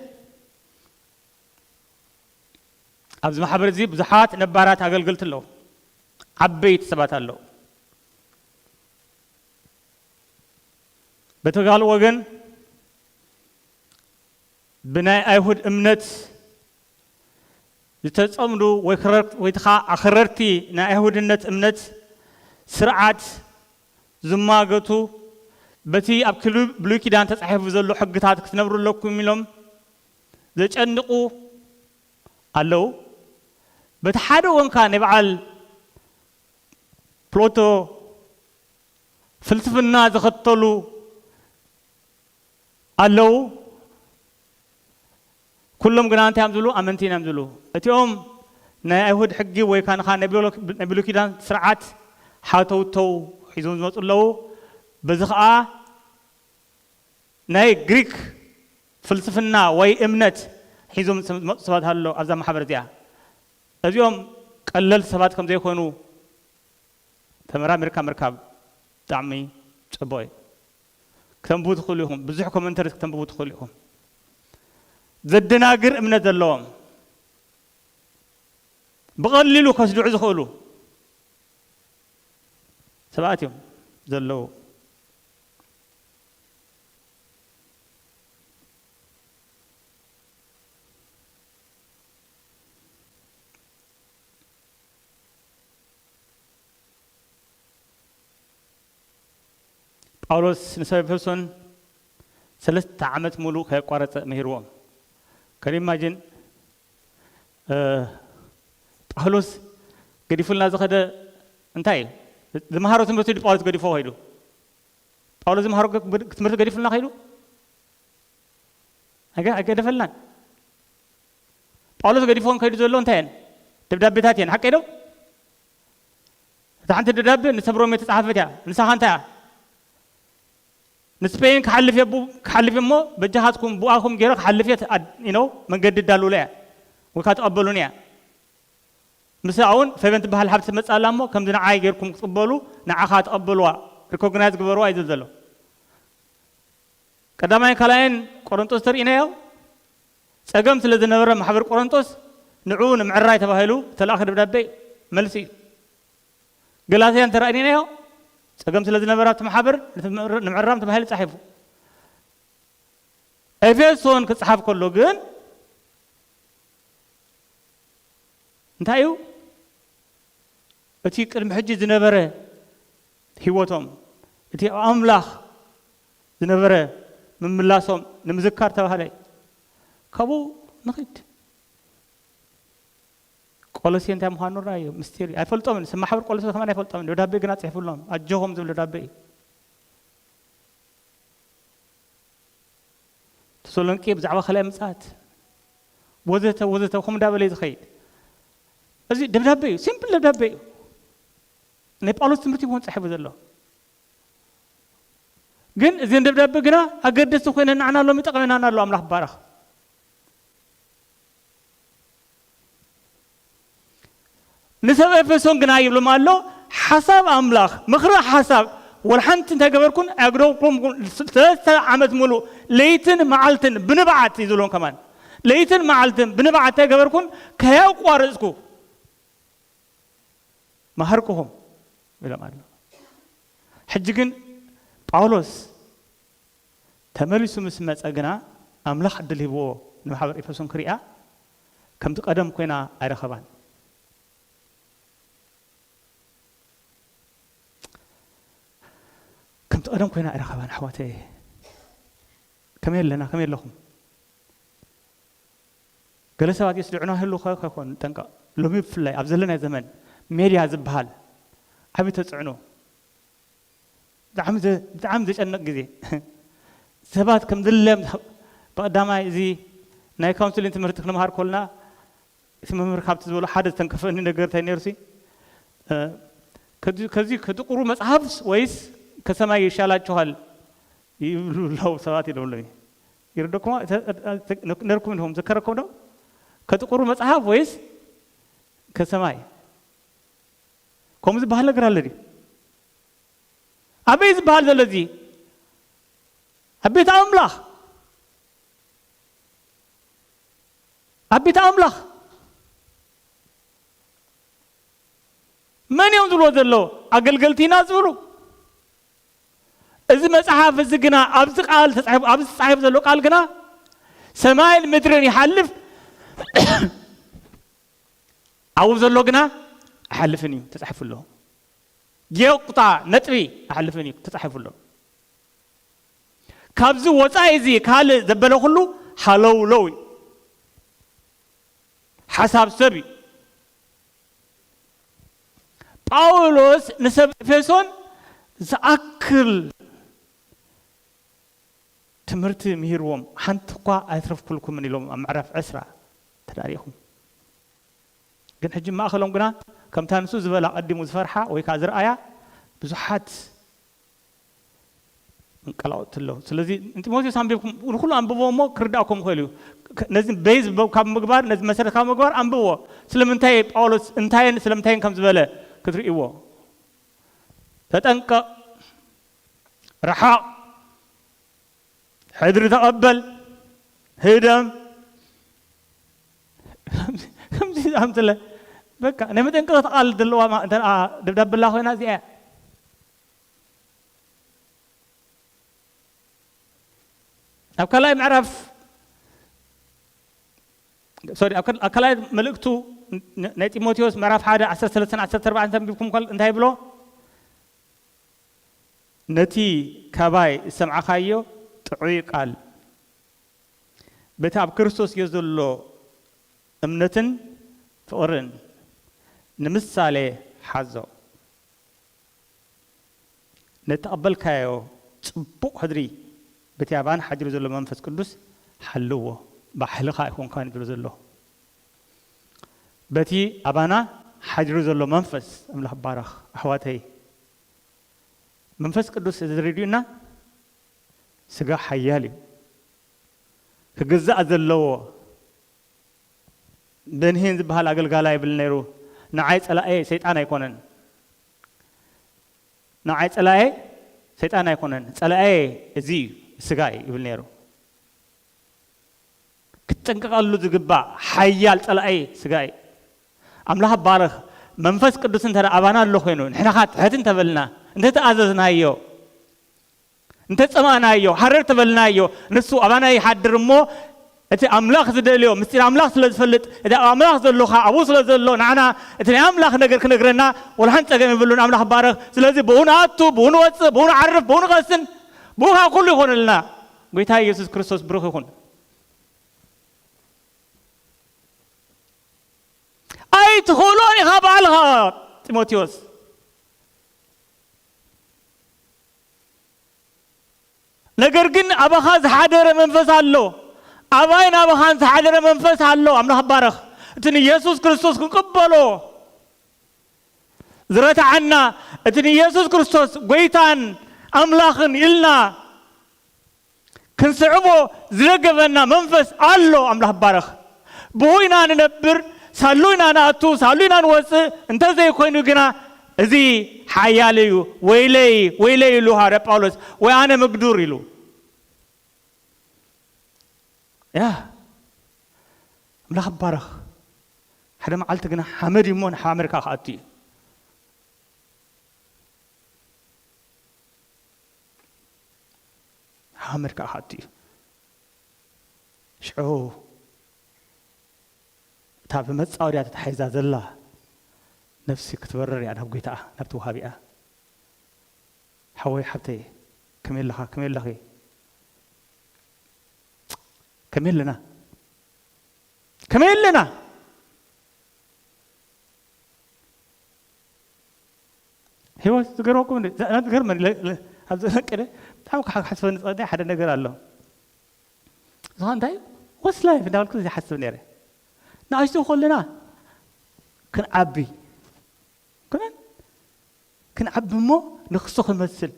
ኣብዚ ማሕበር እዚ ብዙሓት ነባራት ኣገልገልቲ ኣለዉ። ዓበይቲ ሰባት ኣለዉ። በቲ ካልእ ወገን ብናይ ኣይሁድ እምነት ዝተጸምዱ ወይ ክረር-፣ ወይ ከዓ ኣኽረርቲ ናይ ኣይሁድነት እምነት ስርዓት ዝማገቱ፣ በቲ ኣብ ክሉ-፣ ብሉይ ኪዳን ተጻሒፉ ዘሎ ሕግታት ክትነብሩ ኣለኩም ኢሎም ዘጨንቑ ኣለዉ። በቲ ሓደ ወንካ ናይ በዓል ፕሎቶ ፍልስፍና ዝኸተሉ ኣለዉ። ኩሎም ግና እንታይ እዮም ዝብሉ? ኣመንቲ ኢና እዮም ዝብሉ። እቲኦም ናይ ኣይሁድ ሕጊ ወይ ካንኻ ናይ ብሎ-፣ ናይ ብሉይ ኪዳን ስርዓት ሓተውተው ሒዞም ዝመፁ ኣለዉ። በዚ ኸዓ ናይ ግሪክ ፍልስፍና ወይ እምነት ሒዞም ዝመፁ ሰባት ኣሎ ኣብዛ ማሕበር እዚኣ። እዚኦም ቀለል ሰባት ከም ዘይኮኑ ተመራሚርካ ምርካብ ብጣዕሚ ጽቡቕ እዩ። ክተንብቡ ትኽእሉ ኢኹም። ብዙሕ ኮመንተሪስ ክተንብቡ ትኽእሉ ኢኹም። ዘደናግር እምነት ዘለዎም፣ ብቐሊሉ ከስድዑ ዝኽእሉ ሰባት እዮም ዘለዉ። ጳውሎስ ንሰብ ኤፌሶን ሰለስተ ዓመት ሙሉእ ከየቋረጸ ምሂርዎም። ከን ኢማጂን፣ እ፣ ጳውሎስ ገዲፉልና ዝኸደ እንታይ እዩ? ዝመሃሮ ትምህርቲ ድዩ ጳውሎስ ገዲፎ ከይዱ? ጳውሎስ ዝመሃሮ ገ-፣ ትምህርቲ ገዲፉልና ከይዱ? ኣይገ-፣ ኣይገደፈልናን። ጳውሎስ ገዲፎም ከይዱ ዘሎ እንታይ እየን? ደብዳቤታት እየን። ሓቀይ ዶ? እታ ሓንቲ ደብዳቤ ንሰብ ሮሜ ተጻሓፈት እያ። ንሳኻ እንታይ እያ? ንስፔን ክሓልፍ እየ፣ ቡ-፣ ክሓልፍ እየ እሞ በጃኻትኩም ብኣኹም ገይረ ክሓልፍ እየ፣ ት-፣ ኣድ-፣ you know፣ መንገዲ እዳልውለ እያ። ወይ ከዓ ተቐበሉኒ እያ። ምስኣ እውን ፌቨን ትበሃል ሓብቲ ትመጽእ ኣላ እሞ ከምዚ ንዓይ ገይርኩም ክትቕበሉ ንዓኻ ተቐበልዋ፣ ሪኮግናይዝ ግበርዋ እዩ ዝብል ዘሎ። ቀዳማይን ካልኣይን ቆሮንጦስ ተርኢናዮ፣ ጸገም ስለ ዝነበረ ማሕበር ቆሮንጦስ ንዕኡ ንምዕራይ ተባሂሉ ዝተላእኸ ደብዳቤ መልሲ እዩ። ገላትያ እንተረኣይናዮ፣ ጸገም ስለ ዝነበረ ኣብቲ ማሕበር ንምዕራም ተባሂሉ ጻሒፉ። ኤፌሶን ክጽሓፍ ከሎ ግን እንታይ እዩ? እቲ ቅድሚ ሕጂ ዝነበረ ህይወቶም፣ እቲ ኣብ ኣምላኽ ዝነበረ ምምላሶም ንምዝካር ተባህለ። ካብኡ ንኺድ። ቆሎሴ እንታይ ምዃኑ ራእዩ፣ ምስጢር እዩ። ኣይፈልጦምን። ስም ማሕበር ቆሎሴ ከማን ኣይፈልጦምን። ደብዳቤ ግና ጽሒፉሎም። ኣጆኹም ዝብል ደብዳቤ እዩ። ተሰሎንቄ ብዛዕባ ካልኣይ ምጽኣት ወዘተ ወዘተ፣ ከምኡ እንዳበለ እዩ ዝኸይድ። እዚ ደብዳቤ እዩ፣ ሲምፕል ደብዳቤ እዩ። ናይ ጳውሎስ ትምህርቲ ይኾን ጽሒፉ ዘሎ። ግን እዘን ደብዳቤ ግና ኣገደስቲ ኮይነን ንዓና ሎም ይጠቕመና ኣሎ። ኣምላኽ ይባረኽ። ንሰብ ኤፌሶን ግና ይብሎም ኣሎ፣ ሓሳብ ኣምላኽ፣ ምኽሪ ሓሳብ፣ ወላ ሓንቲ እንታይ ገበርኩን? ኣግደፍኩምኩን። ሰለስተ ዓመት ሙሉእ ለይትን መዓልትን ብንብዓት እዩ ዝብሎም ከማን። ለይትን መዓልትን ብንብዓት እንታይ ገበርኩን? ከያቋረጽኩ መሃርኩኹም ኢሎም ኣሎ። ሕጂ ግን ጳውሎስ ተመሊሱ ምስ መጸ ግና፣ ኣምላኽ ዕድል ሂብዎ ንማሕበር ኤፌሶን ክሪኣ፣ ከምቲ ቀደም ኮይና ኣይረኸባን። ከምቲ ቀደም ኮይና ኣይረኸባን። ኣሕዋተይ፣ ከመይ ኣለና? ከመይ ኣለኹም? ገለ ሰባት የስድዑና ይህሉ ከ-፣ ከይኮን ጠንቀቕ። ሎሚ ብፍላይ ኣብ ዘለናዮ ዘመን ሜድያ ዝበሃል ዓቢ ተጽዕኖ፣ ብጣዕሚ ዘ-፣ ብጣዕሚ ዘጨንቕ ግዜ። ሰባት ከም ድለም፣ ብቐዳማይ እዚ ናይ ካውንስሊን ትምህርቲ ክንምሃር ከልና፣ እቲ መምህር ካብቲ ዝበሎ ሓደ ዝተንከፈኒ ነገር እንታይ ነይሩሲ? እ፣ ከዚ፣ ከዚ ከጥቁሩ መጽሐፍ ወይስ ከሰማይ ይሻላችኋል ይብሉ ኣለዉ ሰባት ኢሎም ኣለዉ። ይርደኩም ነርኩም ኢኹም፣ ዘከረኩም ዶ? ከጥቁሩ መጽሐፍ ወይስ ከሰማይ? ከምኡ ዝበሃል ነገር ኣሎ ድዩ? ኣበይ ዝበሃል ዘሎ እዚ? ኣብ ቤት ኣምላኽ፣ ኣብ ቤት ኣምላኽ። መን እዮም ዝብሎ ዘለዉ? ኣገልገልቲ ኢና ዝብሉ። እዚ መጽሓፍ እዚ ግና ኣብዚ ቃል ተጻሒፉ፣ ኣብዚ ተጻሒፉ ዘሎ ቃል ግና ሰማይን ምድርን ይሓልፍ፣ ኣብኡ ዘሎ ግና ኣይሓልፍን እዩ ተጻሒፉ ኣሎ። ጌቁጣ ነጥቢ ኣይሓልፍን እዩ ተጻሒፉ ኣሎ። ካብዚ ወጻኢ እዚ ካልእ ዘበለ ኩሉ ሃለውለው እዩ። ሓሳብ ሰብ እዩ። ጳውሎስ ንሰብ ኤፌሶን ዝኣክል ትምህርቲ ምሂርዎም፣ ሓንቲ እኳ ኣይትረፍኩልኩምን ኢሎም ኣብ ምዕራፍ ዕስራ ተዳሪኹም። ግን ሕጂ ማእኸሎም ግና ከምታ ንሱ ዝበላ ቀዲሙ ዝፈርሓ ወይ ከዓ ዝረኣያ ብዙሓት እንቀላወጥቲ ኣለዉ። ስለዚ ንጢሞቴዎስ ኣንቢብኩም፣ ንኩሉ ኣንብቦ እሞ ክርዳእኩም ይኽእል እዩ። ከ-፣ ነዚ ቤዝ ብ-፣ ካብ ምግባር፣ ነዚ መሰረት ካብ ምግባር ኣንብቦ። ስለምንታይ ጳውሎስ እንታይን ስለምንታይን ከም ዝበለ ክትርእይዎ። ተጠንቀቕ፣ ርሓቕ፣ ሕድሪ ተቐበል፣ ህደም። ከምዚ፣ ከምዚ ዝኣምሰለ፣ በቃ፣ ናይ መጠንቀቕታ ቃል ዘለዋ ማ-፣ እንተ ደኣ ደብዳበ ኣላ ኮይና እዚኣ እያ። ኣብ ካልኣይ ምዕራፍ፣ ሶሪ፣ ኣብ ካል-፣ ኣብ ካልኣይ መልእክቱ ን-፣ ናይ ጢሞቴዎስ ምዕራፍ ሓደ ዓሰርተ ሰለስተ ዓሰርተ ኣርባዕተ ተንቢብኩም ከል-፣ እንታይ ይብሎ? ነቲ ካባይ ዝሰምዓኻዮ ጥዑይ ቃል፣ በቲ ኣብ ክርስቶስ ኢየሱስ ዘሎ እምነትን ፍቕርን ንምሳሌ ሓዞ። ነተቐበልካዮ ጽቡቕ ሕድሪ በቲ ኣባና ሓዲሩ ዘሎ መንፈስ ቅዱስ ሓልዎ፣ ባሕልኻ ኣይኮንካን እዩ ዝብሎ ዘሎ። በቲ ኣባና ሓዲሩ ዘሎ መንፈስ ኣምላኽ ይባረኽ። ኣሕዋተይ፣ መንፈስ ቅዱስ እዚ ዝረድዩና ስጋ ሓያል እዩ። ክግዛእ ዘለዎ በንሄን ዝበሃል ኣገልጋላ ይብል ነይሩ። ንዓይ ጸላኤ ሰይጣን ኣይኮነን። ንዓይ ጸላኤ ሰይጣን ኣይኮነን። ጸላኤ እዚ እዩ፣ ስጋ እዩ ይብል ነይሩ። ክትጥንቀቐሉ ዝግባእ ሓያል ጸላኢ ስጋ እዩ። ኣምላኽ ባርኽ። መንፈስ ቅዱስ እንተ ደኣ ኣባና ኣሎ ኮይኑ፣ ንሕና ኸኣ ትሕት እንተበልና፣ እንተ ተኣዘዝናዮ፣ እንተ ጸማእናዮ፣ ሃረር ተበልናዮ፣ ንሱ ኣባና ይሓድር እሞ፣ እቲ ኣምላኽ ዝደልዮ ምስጢር ኣምላኽ ስለ ዝፈልጥ፣ እቲ ኣብ ኣምላኽ ዘሎ ኸኣ ኣብኡ ስለ ዘሎ፣ ንዓና እቲ ናይ ኣምላኽ ነገር ክነግረና ወላ ሓንቲ ጸገም የብሉን። ኣምላኽ ይባረኽ። ስለዚ ብኡ ንኣቱ፣ ብኡ ንወጽእ፣ ብኡ ንዓርፍ፣ ብኡ ንቐስን፣ ብኡ ኸኣ ኩሉ ይኾነልና። ጎይታ ኢየሱስ ክርስቶስ ብሩኽ ይኹን። ኣይትኽእሎን ኢኻ ባዕልኻ ጢሞቴዎስ። ነገር ግን ኣባኻ ዝሓደረ መንፈስ ኣሎ። ኣባይን ኣባኻን ዝሓደረ መንፈስ ኣሎ። ኣምላኽ ባረኽ። እቲ ንየሱስ ክርስቶስ ክንቅበሎ ዝረትዓና፣ እቲ ንየሱስ ክርስቶስ ጎይታን ኣምላኽን ኢልና ክንስዕቦ ዝደገፈና መንፈስ ኣሎ። ኣምላኽ ባረኽ። ብኡ ኢና ንነብር፣ ሳሉ ኢና ንኣቱ፣ ሳሉ ኢና ንወጽእ። እንተዘይኮይኑ ግና እዚ ሓያል እዩ። ወይለይ፣ ወይለይ ኢሉ ሃዋርያ ጳውሎስ፣ ወይ ኣነ ምግዱር ኢሉ። ያ፣ ኣምላኽ ባረኽ። ሓደ መዓልቲ ግና ሓመድ እዩ እሞ ንሓመድ ከኣ ክኣቱ እዩ። ሓመድ ከኣ ክኣቱ እዩ። ሽዑ እታ ብመጻወድያ ተታሒዛ ዘላ ነፍሲ ክትበርር እያ ናብ ጎይታኣ፣ ናብቲ ወሃቢኣ። ሓወይ ሓብተይ፣ ከመይ ኣለኻ? ከመይ ኣለኺ? ከመይ ኣለና? ከመይ ኣለና? ህይወት ዝገርመኩም እንዴ? ዛ-፣ ዛ-፣ ዝገርመኒ፣ ለ-፣ ለ-፣ ኣብዚ ለቅደ ብጣዕሚ ክሓ-፣ ክሓስበኒ ዝጸንሐ ሓደ ነገር ኣሎ። ዝኾነ እንታይ? What's life? እንዳበልኩ ዘይሓስብ ነይረ። ንኣሽቱ ከለና ክንዓቢ፣ ክነን ክንዓቢ እሞ ንክሱ ክንመስል፣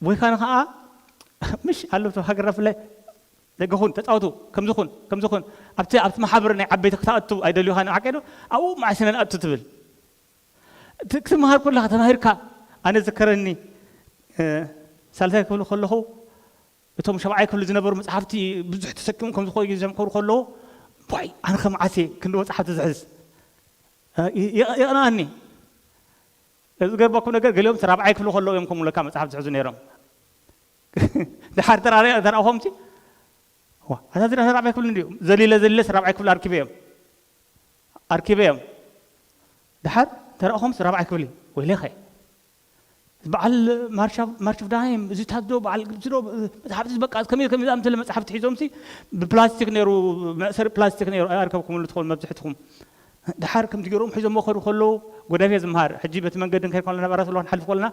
ወይ ካን ኸዓ ምሽ ኣሎ፣ ኣብ ሃገርና ብፍላይ ደገኹን ተጻወቱ፣ ከምዚ ኹን፣ ከምዚ ኹን፣ ኣብቲ፣ ኣብቲ መሓብር ናይ ዓበይቲ ክትኣቱ ኣይደልዩ ኻን ዓቀዶ፣ ኣብኡ መዓስ ኢና ንኣቱ ትብል። እቲ ክትመሃር ከለኻ ተማሂርካ፣ ኣነ ዝከረኒ፣ እ፣ ሳልሳይ ክፍሊ ከለኹ፣ እቶም ሻብዓይ ክፍሊ ዝነበሩ መጽሓፍቲ ብዙሕ ተሰኪሞም ከም ዝኾኑ ዘምከሩ ከለዉ፣ ዋይ፣ ኣነ ከ መዓስ እየ ክንዲ መጽሓፍቲ ዝሕዝ? እ፣ የ-፣ የ-፣ የቕንኣኒ። እዚ ዝገርመኩም ነገር፣ ገሊኦም ራብዓይ ክፍሊ ከለዉ እዮም ከምኡ ለካ መጽሓፍ ዝሕዙ ነይሮም። ድሓር ተራረ-፣ ተራእኾም ሲ፣ ዋ፣ ኣታ ዝራ ራብዓይ ክፍሊ እንድዩ። ዘሊለ፣ ዘሊለስ ራብዓይ ክፍሊ ኣርኪበ እዮም። ኣርኪበ እዮም። ድሓር ተራእኾምስ ራብዓይ ክፍሊ። ወይለኸ። በዓል ማርሽ ኦፍ፣ ማርሽ ኦፍ ዳይም፣ እዚ ታዶ፣ በዓል ግብፂ ዶ፣ መጽሓፍቲ በቃ ከመይ፣ ከመይ ዝኣምሰለ መጽሓፍቲ ሒዞም ሲ፣ ብፕላስቲክ ነይሩ፣ መእሰሪ ፕላስቲክ ነይሩ፣ ኣይኣርከብኩምሉ ትኾኑ መብዝሕትኹም። ድሓር ከምዚ ገይሮም ሒዞም መኸዱ ከለዉ፣ ጎዳፍየ ዝምሃር፣ ሕጂ በቲ መንገዲ ንከይድ ከለና፣ ናብራ ስለዋ ክንሓልፍ ከለና፣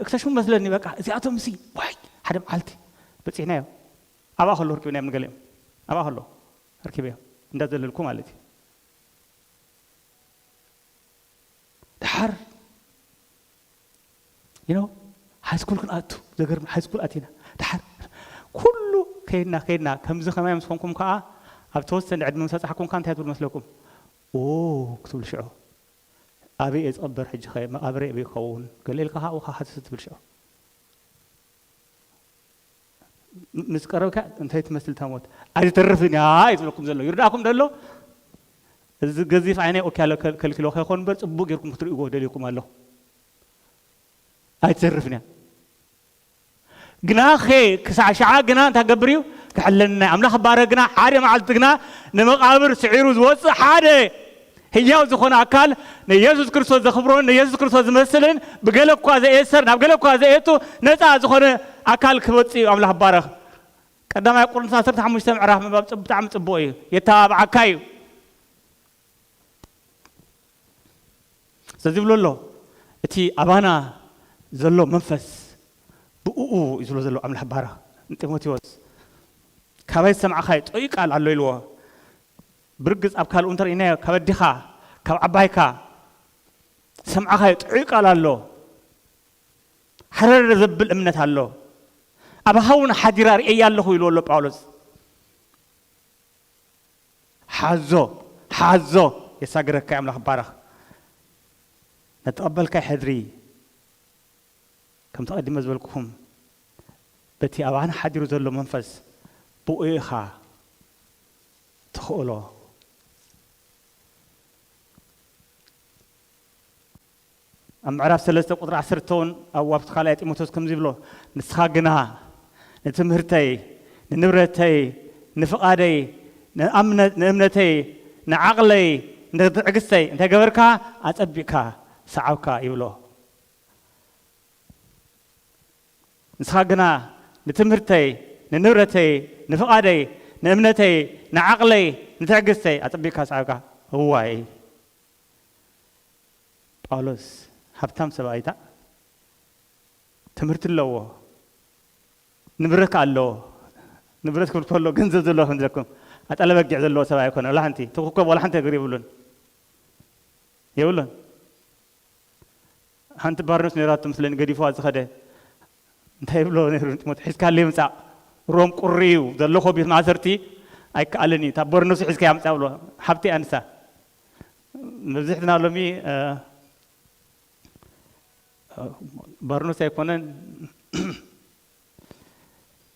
እክተሽሙ መስለኒ፣ በቃ፣ እዚኣቶም ሲ፣ ዋይ፣ ሓደ መዓልቲ በጺሕናዮም። ኣብኣ ከለዉ ኣርኪብናዮም ንገሊኦም። ኣብኣ ከለዉ ኣርኪበዮም። እንዳዘለልኩ ማለት እዩ። ድሓር፣ you know፣ ሃይስኩል ክንኣቱ፣ ዘገርም፣ ሃይስኩል ኣቲና። ድሓር፣ ኩሉ ከይድና፣ ከይድና፣ ከምዚ ከማይ ምስ ኮንኩም ከኣ፣ ኣብ ተወሰነ ዕድመ ምስ በጻሕኩም ከኣ እንታይ ትብሉ መስለኩም? ኦ፣ ክትብሉ ሽዑ። ኣበይ እየ ዝቕበር ሕጂ ኸ? መቓብረይ ኣበይ ክኸውን? ገለ ኢልካ ከኣ፣ ውኻ ሃስስ ትብል ሽዑ። ም-፣ ምስ ቀረብካ እንታይ ትመስል እታ ሞት? ኣይትተርፍን እያ እዩ ዝብለኩም ዘሎ። ይርዳእኩም ደሎ? እዚ ገዚፍ ዓይነይ ኦኬ ኣሎ፣ ከል-፣ ከልኪሎ ከይኮን እምበር፣ ጽቡቅ ጌርኩም ክትርእይዎ ደልየኩም ኣለኹ። ኣይትተርፍን እያ። ግናኸ ክሳዕ ሸዓ ግና እንታይ ክገብር እዩ? ክሕለና እዩ። ኣምላኽ ባረ ግና ሓደ መዓልቲ ግና ንመቓብር ስዒሩ ዝወጽእ ሓደ ህያው ዝኾነ ኣካል ንየሱስ ክርስቶስ ዘኽብሮን ንየሱስ ክርስቶስ ዝመስልን ብገለ እኳ ዘየእሰር፣ ናብ ገለ እኳ ዘየእቱ ነጻ ዝኾነ ኣካል ክወጽእ እዩ። ኣምላኽ ባረኽ። ቀዳማይ ቆሮንቶስ ዓሰርተ ሓሙሽተ ምዕራፍ ምንባብ ጽብ-፣ ብጣዕሚ ጽቡቕ እዩ። የተባብዓካ እዩ። ስለዚ ይብሎ ኣሎ፣ እቲ ኣባና ዘሎ መንፈስ ብእኡ እዩ ዝብሎ ዘሎ ኣምላኽ ባረኽ ንጢሞቴዎስ። ካባይ ዝሰማዕኻዮ ጥዑይ ቃል ኣሎ ኢልዎ። ብርግጽ ኣብ ካልኡ እንተ ርኢናዮ፣ ካብ ኣዲኻ፣ ካብ ዓባይካ ዝሰማዕኻዮ ጥዑይ ቃል ኣሎ። ሓረር ዘብል እምነት ኣሎ። ኣባኻ እውን ሓዲራ ርእየያ ኣለኹ ኢልዎ ኣሎ ጳውሎስ። ሓዞ፣ ሓዞ፣ የሳግረካ ኣምላኽ ባረኽ። ነተቐበልካይ ሕድሪ፣ ከምቲ ቀዲመ ዝበልኩኹም፣ በቲ ኣባና ሓዲሩ ዘሎ መንፈስ ብኡ ኢኻ ትኽእሎ። ኣብ ምዕራፍ ሰለስተ ቁጽሪ ዓሰርተ እውን ኣብ ኣብቲ ካልኣይ ጢሞቴዎስ ከምዚ ይብሎ፣ "ንስኻ ግና ንትምህርተይ፣ ንንብረተይ፣ ንፍቓደይ፣ ንእምነተይ፣ ንዓቕለይ፣ ንትዕግስተይ እንታይ ገበርካ? ኣጸቢቕካ ሰዓብካ ይብሎ። ንስኻ ግና ንትምህርተይ፣ ንንብረተይ፣ ንፍቓደይ፣ ንእምነተይ፣ ንዓቕለይ፣ ንትዕግስተይ ኣጸቢቕካ ሰዓብካ። እዋይ፣ ጳውሎስ ሃብታም ሰብኣይታ ትምህርቲ ኣለዎ፣ ንብረት ከኣ ኣለዎ። ንብረት ክብል ከሎ ገንዘብ ዘለዎ ከም ዝለኩም ኣጠለ በጊዕ ዘለዎ ሰብኣይ ኣይኮነ። ወላ ሓንቲ ትኹኮብ ወላ ሓንቲ ነገር የብሉን፣ የብሉን። ሓንቲ ባርኖስ ነይራቶ ምስለኒ ገዲፍዋ ዝኸደ። እንታይ ይብሎ ነይሩ ንጢሞቴዎስ? "ሒዝካለይ ምጻእ፣ ሮም ቁሪ እዩ፣ ዘለኹ ቤት ማእሰርቲ ኣይከኣልን እዩ፣ እታ ባርኖሱ ሒዝካያ ምጻእ" ብሎ። ሓብቲ ኣንሳ። መብዝሕትና ሎሚ፣ እ፣ እ፣ ባርኖስ ኣይኮነን።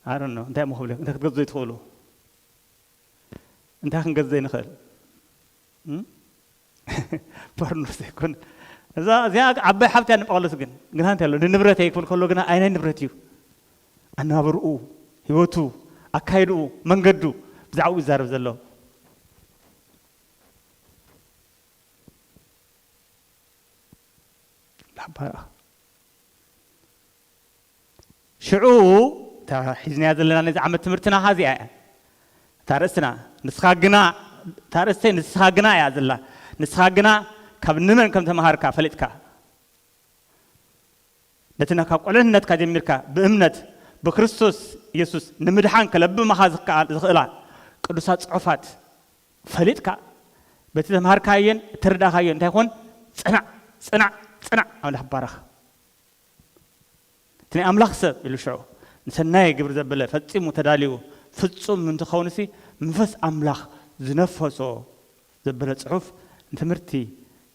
I don't know፣ እንታይ እሞ ክብለኩም፣ እንታይ ክትገዝኡ ትኽእሉ? እንታይ ክንገዝእ ዘይንኽእል? እም? ባርኖስ ኣይኮነን። እዛ፣ እዚኣ ዓባይ ሓብቲ እያ ንጳውሎስ ግን። ግና እንታይ ኣሎ? ንንብረተይ ክብል ከሎ ግና ኣይ ናይ ንብረት እዩ። ኣነባብርኡ፣ ህይወቱ፣ ኣካይድኡ፣ መንገዱ፣ ብዛዕባኡ ይዛረብ ዘሎ። ላባራ። ሽዑ እታ ሒዝናያ ዘለና ነዚ ዓመት ትምህርትና እዚኣ እያ። እታ ርእስትና፣ ንስኻ ግና፣ እታ ርእስተይ ንስኻ ግና እያ ዘላ። ንስኻ ግና ካብ ንመን ከም ተማሃርካ ፈሊጥካ፣ ነቲ ና-፣ ካብ ቁልዕነትካ ጀሚርካ ብእምነት ብክርስቶስ የሱስ ንምድሓን ከለብመኻ ዝከኣል-፣ ዝኽእላ ቅዱሳት ጽሑፋት ፈሊጥካ፣ በቲ ተምሃርካዮን እተረዳእካዮን እንታይ ይኹን፣ ጽናዕ፣ ጽናዕ፣ ጽናዕ። ኣምላኽ ባረኽ። እቲ ናይ ኣምላኽ ሰብ ኢሉ ሽዑ ንሰናይ ግብሪ ዘበለ ፈጺሙ ተዳልዩ ፍጹም እንትኸውንሲ መንፈስ ኣምላኽ ዝነፈሶ ዘበለ ጽሑፍ ንትምህርቲ፣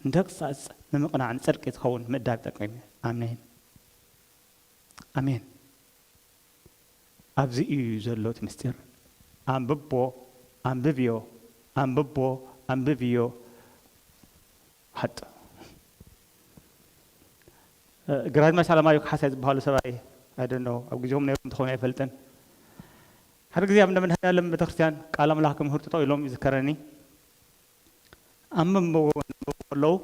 ንተግሳጽ፣ ንምቕናዕ፣ ንጽድቂ ዝኸውን ምእዳብ ይጠቅም እዩ። ኣሜን። ኣሜን። ኣብዚ እዩ ዘሎ እቲ ምስጢር። ኣንብቦ፣ ኣንብብዮ፣ ኣንብቦ፣ ኣንብብዮ። ሃጥ። እ፣ ግራዝማች ኣለማዮ ካሕሳይ ዝበሃሉ ሰብኣይ፣ I don't know፣ ኣብ ግዜኦም ነይሮም እንተኾኑ ኣይፈልጥን። ሓደ ግዜ ኣብ እንዳ መድኃኔዓለም ቤተክርስትያን ቃል ኣምላኽ ክምህሩ ጠጠው ኢሎም ይዝከረኒ። ኣብ መንበቦ ከለዉ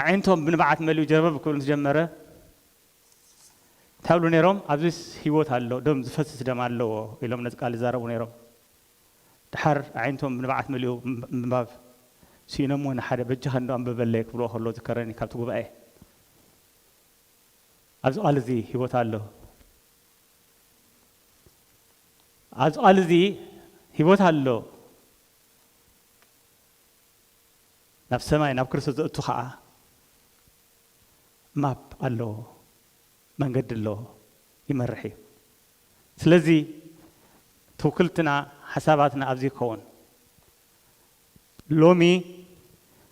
ኣዒንቶም ብንብዓት መሊኡ ጀርበብ ክብል ምስ ጀመረ፣ እንታይ ይብሉ ነይሮም? "ኣብዚስ ህይወት ኣሎ፣ ደም ዝፈስስ ደም ኣለዎ" ኢሎም ነዚ ቃል ይዛረቡ ነይሮም። ደሓር ኣዒንቶም ብንብዓት መሊኡ ምንባብ ስኢኖምዎ፣ ንሓደ "በጃኻ እንዶ ኣንብበለይ" ክብልዎ ከለዉ ዝከረኒ ካብቲ ጉባኤ። ኣብዚ ቃል እዚ ህይወት ኣሎ። ኣብዚ ቃል እዚ ህይወት ኣሎ። ናብ ሰማይ፣ ናብ ክርስቶስ ዘእቱ ኸዓ ማፕ ኣለዎ፣ መንገዲ ኣለዎ፣ ይመርሕ እዩ። ስለዚ ትውክልትና፣ ሓሳባትና ኣብዚ ይከውን። ሎሚ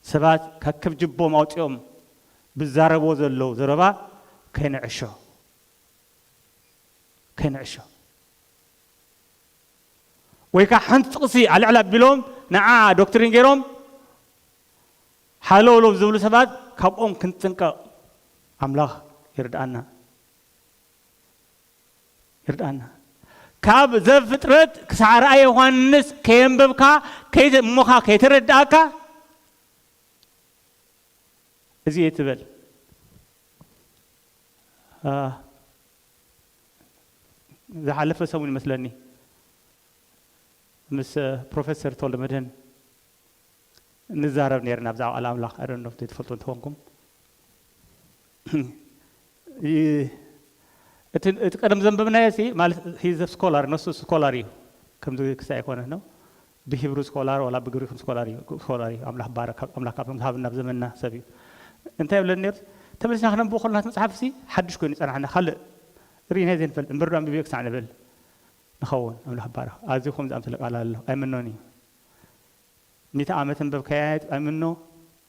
ሰባት ከከብ ጅቦም ኣውፂኦም ብዛረብዎ ዘለዉ ዘረባ ከይንዕሾ፣ ከይንዕሾ። ወይ ከዓ ሓንቲ ጥቕሲ ኣልዕል ኣቢሎም ንዓ ዶክትሪን ገይሮም ሃለውለው ዝብሉ ሰባት ካብኦም ክንጥንቀቕ ኣምላኽ ይርድኣና፣ ይርድኣና። ካብ ዘፍጥረት ክሳዕ ራእየ ዮሃንስ ከየንበብካ ከይተ-፣ እሞኻ ከይተረድኣካ እዚ እየ ትበል። አ፣ ዝሓለፈ ሰሙን ይመስለኒ ምስ ፕሮፌሰር ተወልደ መድህን ንዛረብ ነይርና ብዛዕባ ቃል ኣምላኽ። I don't know፣ ዘይትፈልጡ እንተኾንኩም። ይ-፣ እቲ፣ እቲ ቀደም ዘንበብናዮ ሲ፣ ማለት፣ he's a scholar፣ ነሱ ስኮላር እዩ። ከምዚ ክሳይ ኣይኮነ ነው። ብሂብሩ ስኮላር ዋላ ብግሪክ ስኮላር እዩ፣ ስኮላር እዩ። ኣምላኽ ባረክ፣ ኣምላኽ ካብቶም ዝሃብና ኣብ ዘመንና ሰብ እዩ። እንታይ ይብለኒ ነይሩ? ተመሊስና ክነንብቦ ከለና እቲ መጽሓፍ ሲ ሓድሽ ኮይኑ ይጸናሕና፣ ካልእ ርኢናዮ ዘይንፈልጥ፣ እምበር ዶ ኣንቢብዮ ክሳዕ ንብል ንኸውን። ኣምላኽ ባረክ። ኣዝዩ ከምዚ ኣምስለ ቃል ኣሎ፣ ኣይምኖን እዩ። ሚእቲ ዓመት ኣንበብካያ ኣይምኖ፣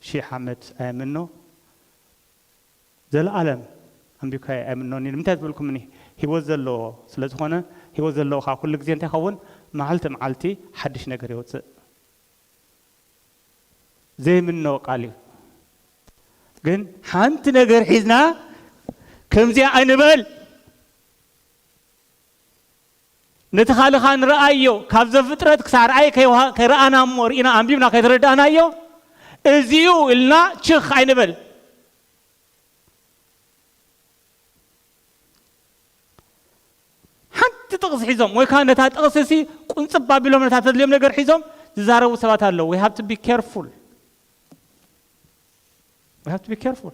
ሺሕ ዓመት ኣይምኖ፣ ዘለኣለም ኣንቢብካያ ኣይምኖን እዩ። ንምንታይ ትብልኩምኒ? ህይወት ዘለዎ ስለ ዝኾነ፣ ህይወት ዘለዎ ከዓ ኩሉ ግዜ እንታይ ይኸውን? መዓልቲ መዓልቲ ሓድሽ ነገር የውፅእ። ዘይምኖ ቃል እዩ። ግን ሓንቲ ነገር ሒዝና ከምዚኣ ኣይንበል። ነቲ ካልኻ ንረኣዮ፣ ካብ ዘፍጥረት ክሳብ ርኣይ ከይዋ-፣ ከይረኣና እሞ ርኢና ኣንቢብና ከይተረዳእናዮ፣ እዚዩ ኢልና ችኽ ኣይንበል። ሓንቲ ጥቕሲ ሒዞም ወይ ከዓ ነታ ጥቕሲ ሲ ቁንጽብ ኣቢሎም ነታ ተድልዮም ነገር ሒዞም ዝዛረቡ ሰባት ኣለዉ። We have to be careful. We have to be careful.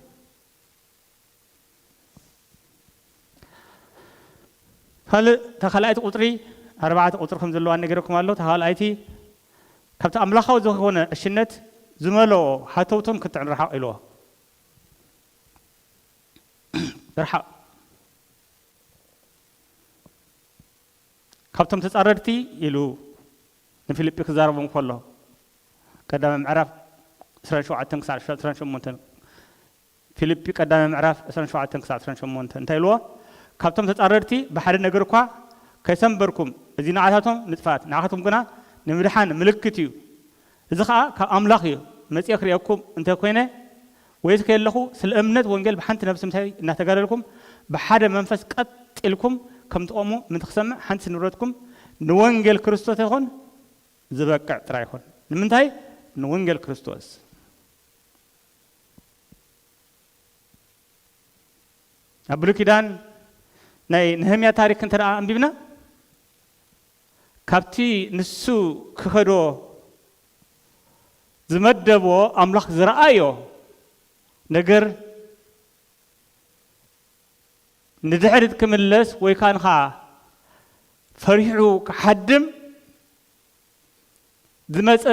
ካልእ፣ እታ ካልኣይቲ ቁጽሪ፣ ኣርባዕተ ቁጽሪ ከም ዘለዋ ነገረኩም ኣሎ። እታ ካልኣይቲ፣ ካብቲ ኣምላኻዊ ዝኾነ ዕሽነት ዝመልኦ ሃተውቶም ክትዕን ርሓቕ ኢልዎ። ርሓቕ። ካብቶም ተጻረድቲ ኢሉ ንፊልጲ ክዛረቦም ከሎ፣ ቀዳማይ ምዕራፍ ዕስራን ሸውዓተን ክሳዕ ዕስራን ሸሞንተን፣ ፊልጲ ቀዳማይ ምዕራፍ ዕስራን ሸውዓተን ክሳዕ ዕስራን ሸሞንተን እንታይ ኢልዎ? ካብቶም ተጻረድቲ ብሓደ ነገር እኳ ከይሰንበርኩም፣ እዚ ንዓታቶም ንጥፋት፣ ንዓኻትኩም ግና ንምድሓን ምልክት እዩ። እዚ ኸኣ ካብ ኣምላኽ እዩ። መጺኤ ክርእየኩም እንተ ኾይነ፣ ወይስ ከየለኹ ስለ እምነት ወንጌል ብሓንቲ ነፍሲ ምሳይ እናተጋደልኩም፣ ብሓደ መንፈስ ቀጥ ኢልኩም ከም ትቖሙ ምእንቲ ክሰምዕ፣ ሓንቲ ንብረትኩም ንወንጌል ክርስቶስ ይኹን፣ ዝበቅዕ ጥራይ ይኹን። ንምንታይ? ንወንጌል ክርስቶስ። ኣብ ብሉይ ኪዳን ናይ ነህምያ ታሪክ እንተ ደኣ ኣንቢብና፣ ካብቲ ንሱ ክኸዶ ዝመደቦ ኣምላኽ ዝረኣዮ ነገር ንድሕሪት ክምለስ ወይ ከኣ ንኻ ፈሪሑ ክሓድም ዝመጸ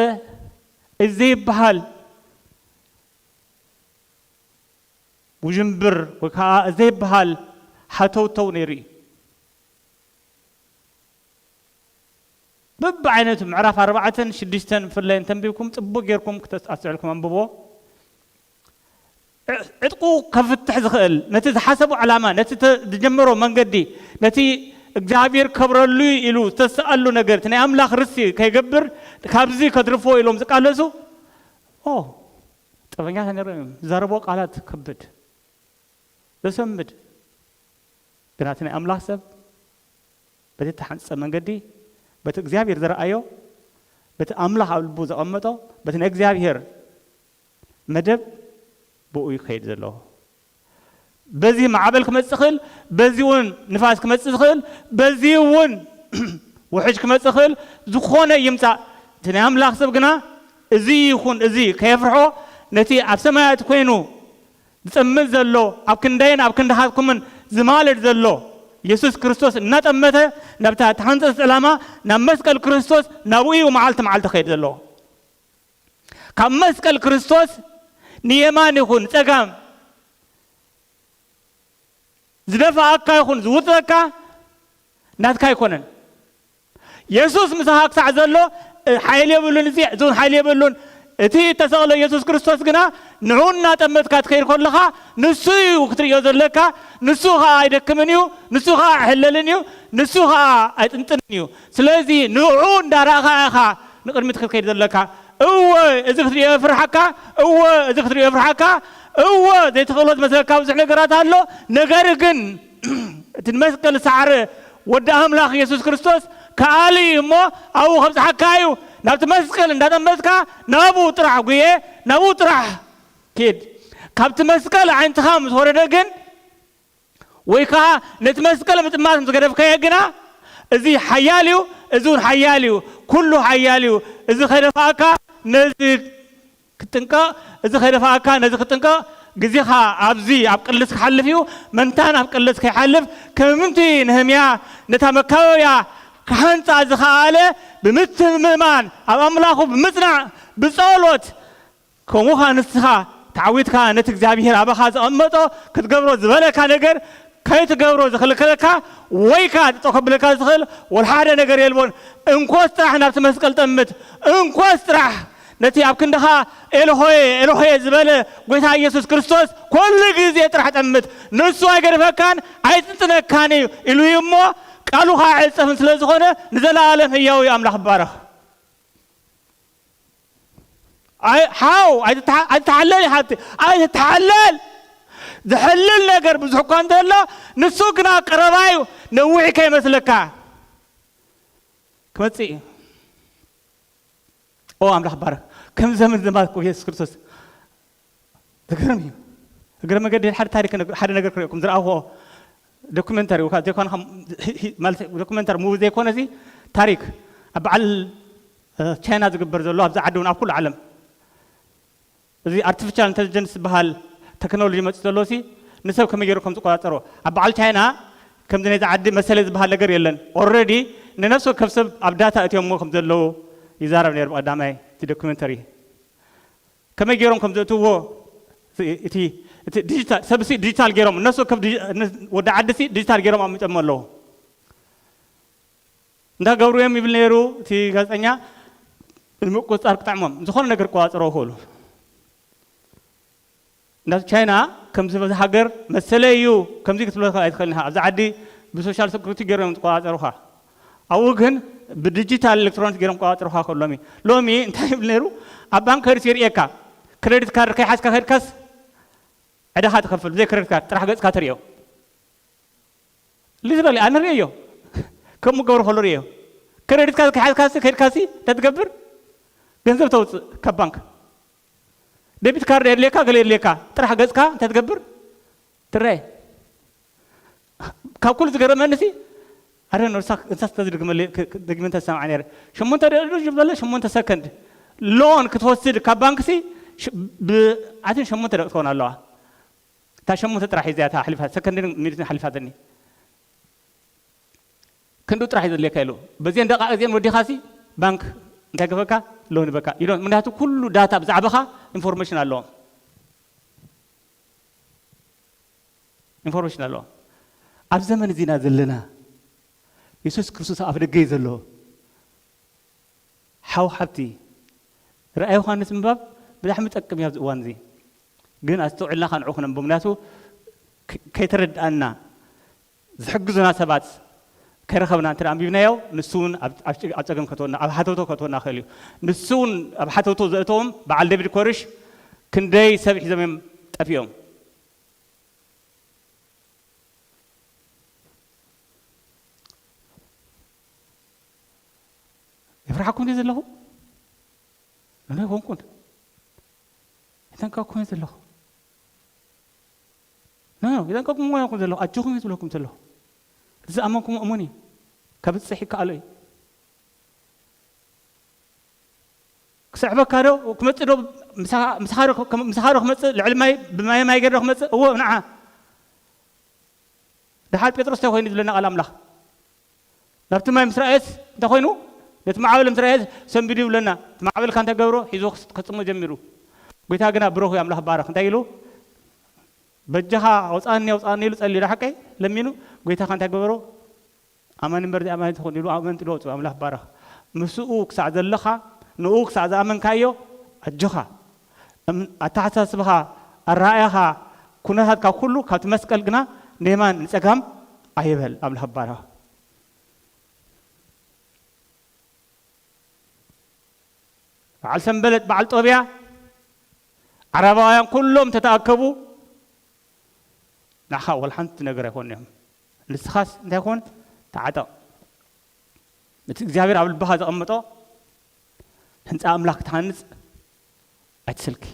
እዚ ዘይበሃል ውዥንብር ወይ ከኣ ዘይበሃል ሃተውተው ነይሩ እዩ። በብዓይነቱ ምዕራፍ ኣርባዕተን ሽዱሽተን ብፍላይ እንተንቢብኩም ጽቡቕ ጌርኩም ክተስ-፣ ኣስተውዒልኩም ኣንብቦ። ዕ-፣ ዕጥቁ ከፍትሕ ዝኽእል፣ ነቲ ዝሓሰቦ ዕላማ፣ ነቲ ተ-፣ ዝጀመሮ መንገዲ፣ ነቲ እግዚኣብሔር ከብረሉ ኢሉ ዝተስኣሉ ነገር፣ እቲ ናይ ኣምላኽ ርስቲ ከይገብር ካብዚ ከድርፎ ኢሎም ዝቃለሱ፣ ኦ፣ ጠበኛታት ነይሮም እዮም። ዝዛረብዎ ቃላት ከብድ፣ ዘሰምብድ። ግና እቲ ናይ ኣምላኽ ሰብ በቲ እተሓንጸ መንገዲ፣ በቲ እግዚኣብሔር ዝረኣዮ፣ በቲ ኣምላኽ ኣብ ልቡ ዘቐመጦ፣ በቲ ናይ እግዚኣብሔር መደብ ብኡ እዩ ክኸይድ ዘለዎ። በዚ ማዕበል ክመጽእ ይኽእል፣ በዚ እውን ንፋስ ክመጽእ ዝኽእል፣ በዚ እውን ውሕጅ ክመጽእ ይኽእል፣ ዝኾነ ይምጻእ። እቲ ናይ ኣምላኽ ሰብ ግና እዚ ይኹን እዚ ከየፍርሖ፣ ነቲ ኣብ ሰማያት ኮይኑ ዝጠምት ዘሎ፣ ኣብ ክንደይን ኣብ ክንድኻትኩምን ዝማልድ ዘሎ የሱስ ክርስቶስ እናጠመተ፣ ናብታ እተሓንጸጸት ዕላማ፣ ናብ መስቀል ክርስቶስ፣ ናብኡ እዩ መዓልቲ መዓልቲ ክኸይድ ዘለዎ። ካብ መስቀል ክርስቶስ ንየማን ይኹን ጸጋም ዝደፍኣካ ይኹን ዝውጥረካ ናትካ ኣይኮነን። የሱስ ምሳኻ ክሳዕ ዘሎ፣ እ፣ ሓይሊ የብሉን፣ እዚ፣ እዚ እውን ሓይሊ የብሉን። እቲ እተሰቕለ የሱስ ክርስቶስ ግና ንዑ እናጠመትካ ትኸይድ ከለኻ ንሱ እዩ ክትርእዮ ዘለካ። ንሱ ኸኣ ኣይደክምን እዩ፣ ንሱ ኸኣ ኣይሕለልን እዩ፣ ንሱ ኸኣ ኣይጥንጥንን እዩ። ስለዚ ንዑ እንዳረኣኻ ኢኻ ንቕድሚት ክትከይድ ዘለካ። እወ፣ እዚ ክትርእዮ የፍርሓካ፣ እወ፣ እዚ ክትርእዮ የፍርሓካ፣ እወ፣ ዘይትኽእሎ ዝመስለካ ብዙሕ ነገራት ኣሎ። ነገር ግን እቲ ንመስቀል ዝሰዓረ ወዲ ኣምላኽ የሱስ ክርስቶስ ከኣሊ እዩ እሞ ኣብኡ ከብጽሓካ እዩ። ናብቲ መስቀል እንዳጠመትካ ናብኡ ጥራሕ ጉየ፣ ናብኡ ጥራሕ ኪድ። ካብቲ መስቀል ኣዒንትኻ ምስ ወረደ ግን፣ ወይ ከኣ ነቲ መስቀል ምጥማት ምስ ገደፍካዮ ግና፣ እዚ ሓያል እዩ፣ እዚ እውን ሓያል እዩ፣ ኩሉ ሓያል እዩ። እዚ ከይደፍኣካ ነዚ ክትጥንቀቕ፣ እዚ ከይደፍኣካ ነዚ ክትጥንቀቕ፣ ግዜኻ ኣብዚ ኣብ ቅልስ ክሓልፍ እዩ። መንታን ኣብ ቅልስ ከይሓልፍ፣ ከምቲ ነህምያ ነታ መካበብያ ክሃንጻ ዝኸኣለ፣ ብምትምእማን ኣብ ኣምላኹ ብምጽናዕ፣ ብጸሎት፣ ከምኡ ኸኣ ንስኻ ተዓዊትካ ነቲ እግዚኣብሔር ኣባኻ ዘቐመጦ ክትገብሮ ዝበለካ ነገር ከይትገብሮ ዝኽልክለካ ወይ ከኣ ጠጠው ከብለካ ዝኽእል ወላ ሓደ ነገር የልቦን። እንኮስ ጥራሕ ናብቲ መስቀል ጠምት፣ እንኮስ ጥራሕ ነቲ ኣብ ክንድኻ ኤሎሆየ፣ ኤሎሆየ ዝበለ ጐይታ ኢየሱስ ክርስቶስ ኩሉ ግዜ ጥራሕ ጠምት። ንሱ ኣይገድፈካን ኣይጥንጥነካን እዩ ኢሉ እዩ እሞ፣ ቃሉ ኸኣ ኣይዕጸፍን ስለ ዝኾነ ንዘለኣለም ህያው እዩ። ኣምላኽ ይባረኽ። ኣይ-፣ ሓው፣ ኣይትትሓ-፣ ኣይትትሓለል ኢኻ፣ ኣይትትሓለል። ዝሕልል ነገር ብዙሕ እኳ እንተሎ፣ ንሱ ግና ቀረባ እዩ፣ ነዊሕ ከይመስለካ። ክመጽእ እዩ። ኦ ኣምላኽ ባረክ። ከም ዘመን ዘማት እኮ የሱስ ክርስቶስ። ዝገርም እዩ። እግረ መገዲ ሓደ ታሪክ፣ ሓደ ነገር ክርእየኩም ዝረኣኹዎ ዶኩመንተሪ ወይ ከዓ ዘይኮነ ከም-፣ ሂ-፣ ሂ-፣ ማለት ዶኩመንተሪ ሙቪ ዘይኮነ እዚ ታሪክ ኣብ በዓል፣ እ፣ ቻይና ዝግበር ዘሎ ኣብዚ ዓዲ እውን ኣብ ኩሉ ዓለም እዚ ኣርቲፊሻል ኢንተሊጀንስ ዝበሃል ቴክኖሎጂ መፅእ ዘሎ ሲ ንሰብ ከመይ ገይሩ ከም ዝቆፃፀሮ ኣብ በዓል ቻይና ከምዚ ናይዚ ዓዲ መሰለ ዝበሃል ነገር የለን። ኦልሬዲ ንነፍሲ ወከፍ ሰብ ኣብ ዳታ እትዮሞ ከም ዘለዉ ይዛረብ ነይሩ። ቀዳማይ እቲ ዶኩመንተሪ ከመይ ገይሮም ከም ዘእትዎ እቲ፣ እቲ ዲጂታል፣ ሰብ ሲ ዲጂታል ገይሮም እነሱ ወከፍ ዲጂ-፣ እነ-፣ ወዲ ዓዲ ሲ ዲጂታል ገይሮም ኣሚጦሞ ኣለዉ። እንታይ ገብሩ እዮም ይብል ነይሩ እቲ ጋዜጠኛ። ንምቁፅፃር ክጥዕሞም ዝኾነ ነገር ክቆፃፀሩ ይኽእሉ። እንዳ ቻይና ከምዚ በዚ ሃገር መሰለ እዩ ከምዚ ክትብሎ ኣይትኽእልን ኢኻ። ኣብዚ ዓዲ ብሶሻል ሴኩሪቲ ገይሮም ዝቆፃፀሩኻ። ኣብኡ ግን ብዲጂታል ኤሌክትሮኒክስ ገይሮም ክቆፃፀሩኻ ከሎሚ። ሎሚ እንታይ ይብል ነይሩ? ኣብ ባንክ ከይድሲ ይርእየካ። ክሬዲት ካርድ ከይሓዝካ ከድካስ ዕዳኻ ትኸፍል። ብዘይ ክሬዲት ካርድ ጥራሕ ገፅካ ትርእዮ። ልዝበለ ኣነ ርእዮ። ከምኡ ገብሩ ከሎ ርእዮ። ክሬዲት ካርድ ከይሓዝካሲ ከይድካሲ እንታይ ትገብር? ገንዘብ ተውፅእ ካብ ባንክ። ደቢት ካርድ የድልየካ፣ ገለ የድልየካ። ጥራሕ ገፅካ እንታይ ትገብር? ትረአ። ካብ ኩሉ ዝገረመኒ ሲ፣ ኣረ፣ ንሳ፣ ንሳስ ተዝድግመለይ፣ ክ-፣ ክ-፣ ደግመ እንተዝሰምዓ ነይረ። ሸሞንተ ደቂቕ ዝበለ ሸሞንተ ሰከንድ። ሎን ክትወስድ ካብ ባንክ ሲ፣ ሽ-፣ ብ-፣ ኣትን ሸሞንተ ደቂቕ ትኸውን ኣለዋ። እታ ሸሞንተ ጥራሕ እያ እታ ሓሊፋ፣ ሰከንድን ሚኒትን ሓሊፋትኒ። ክንዱ ጥራሕ እዩ ዘድልየካ ኢሉ። በዚአን ደቃቕ እዚአን ወዲኻሲ ባንክ እንታይ ገበካ? ሎን በካ። You don't፣ ምክንያቱ ኩሉ ዳታ ብዛዕባኻ ኢንፎርሜሽን ኣለዎም። ኢንፎርሜሽን ኣለዎም። ኣብ ዘመን እዚና ዘለና የሱስ ክርስቶስ ኣብ ደገ እዩ ዘሎ። ሓው ሓብቲ፣ ራእይ ዮሃንስ ምንባብ ብጣዕሚ ጠቅም እዩ ኣብዚ እዋን እዚ። ግን ኣስተውዕልና ኻንዑ ክነንብብ፣ ምክንያቱ ከ-፣ ከይተረድኣና ዝሕግዙና ሰባት ከይረኸብና እንተ ኣንቢብናዮ፣ ንሱ እውን ኣብ፣ ኣብ ጭ-፣ ኣብ ጸገም ከተወና፣ ኣብ ሓተውቶ ከተወና ይኽእል እዩ። ንሱ እውን ኣብ ሓተውቶ ዘእተዎም በዓል ዴቪድ ኮርሽ ክንደይ ሰብ ሒዞም እዮም ጠፊኦም። ይፍርሓኩም ድየ ዘለኹ? ንኖ ይኮንኩን። ይጠንቀቅኩም እየ ዘለኹ። ኖ፣ ይጠንቀቅኩም እየ ዘለኹ። ኣጆኹም እየ ዝብለኩም ዘለኹ። እቲ ዝኣመንኩም እመኑ እዩ። ከብጽሕ ይከኣሎ እዩ። ክስዕበካ ዶ? ክመጽእ ዶ? ምሳኻ፣ ምሳኻ ዶ፣ ምሳኻ ዶ ክመጽእ? ልዕሊ ማይ፣ ብማይ ማይ ገይሩ ዶ ክመጽእ? እዎ፣ ንዓ። ደሓር ጴጥሮስ እንታይ ኮይኑ ዝብለና ቃል ኣምላኽ? ናብቲ ማይ ምስ ረኣየስ እንታይ ኮይኑ? ነቲ ማዕበል ምስ ረኣየስ ሰንቢዱ ይብለና። እቲ ማዕበል ከ እንታይ ገብሮ? ሒዞ ክስ-፣ ከጽሞ ጀሚሩ። ጎይታ ግና ብሩኽ እዩ፣ ኣምላኽ ባረኽ። እንታይ ኢሉ? በጃኻ ኣውጻኒ፣ ኣውጻኒ ኢሉ ጸልዩ፣ ዶ ሓቀይ? ለሚኑ። ጎይታ ከ እንታይ ገበሮ? ኣማኒ እምበር ዘይኣማኒ ትኹን ኢሉ ኣመንጢሉ ወጹ። ኣምላኽ ባረኽ። ምስኡ ክሳዕ ዘለኻ፣ ንኡ ክሳዕ ዝኣመንካዮ፣ ኣጆኻ። እም-፣ ኣተሓሳስባኻ፣ ኣረኣእያኻ፣ ኩነታትካ ኩሉ ካብቲ መስቀል ግና ንየማን ንጸጋም ኣይበል። ኣምላኽ ባረኽ። በዓል ሰንበለጥ፣ በዓል ጦብያ፣ ዓረባውያን ኩሎም ተተኣከቡ፣ ንዓኻ ወላ ሓንቲ ነገር ኣይኮኑን እዮም። ንስኻስ እንታይ ኮን? ተዓጠቕ። እቲ እግዚኣብሔር ኣብ ልብኻ ዘቐመጦ ህንጻ ኣምላኽ ክትሃንጽ ኣይትሰልኪ።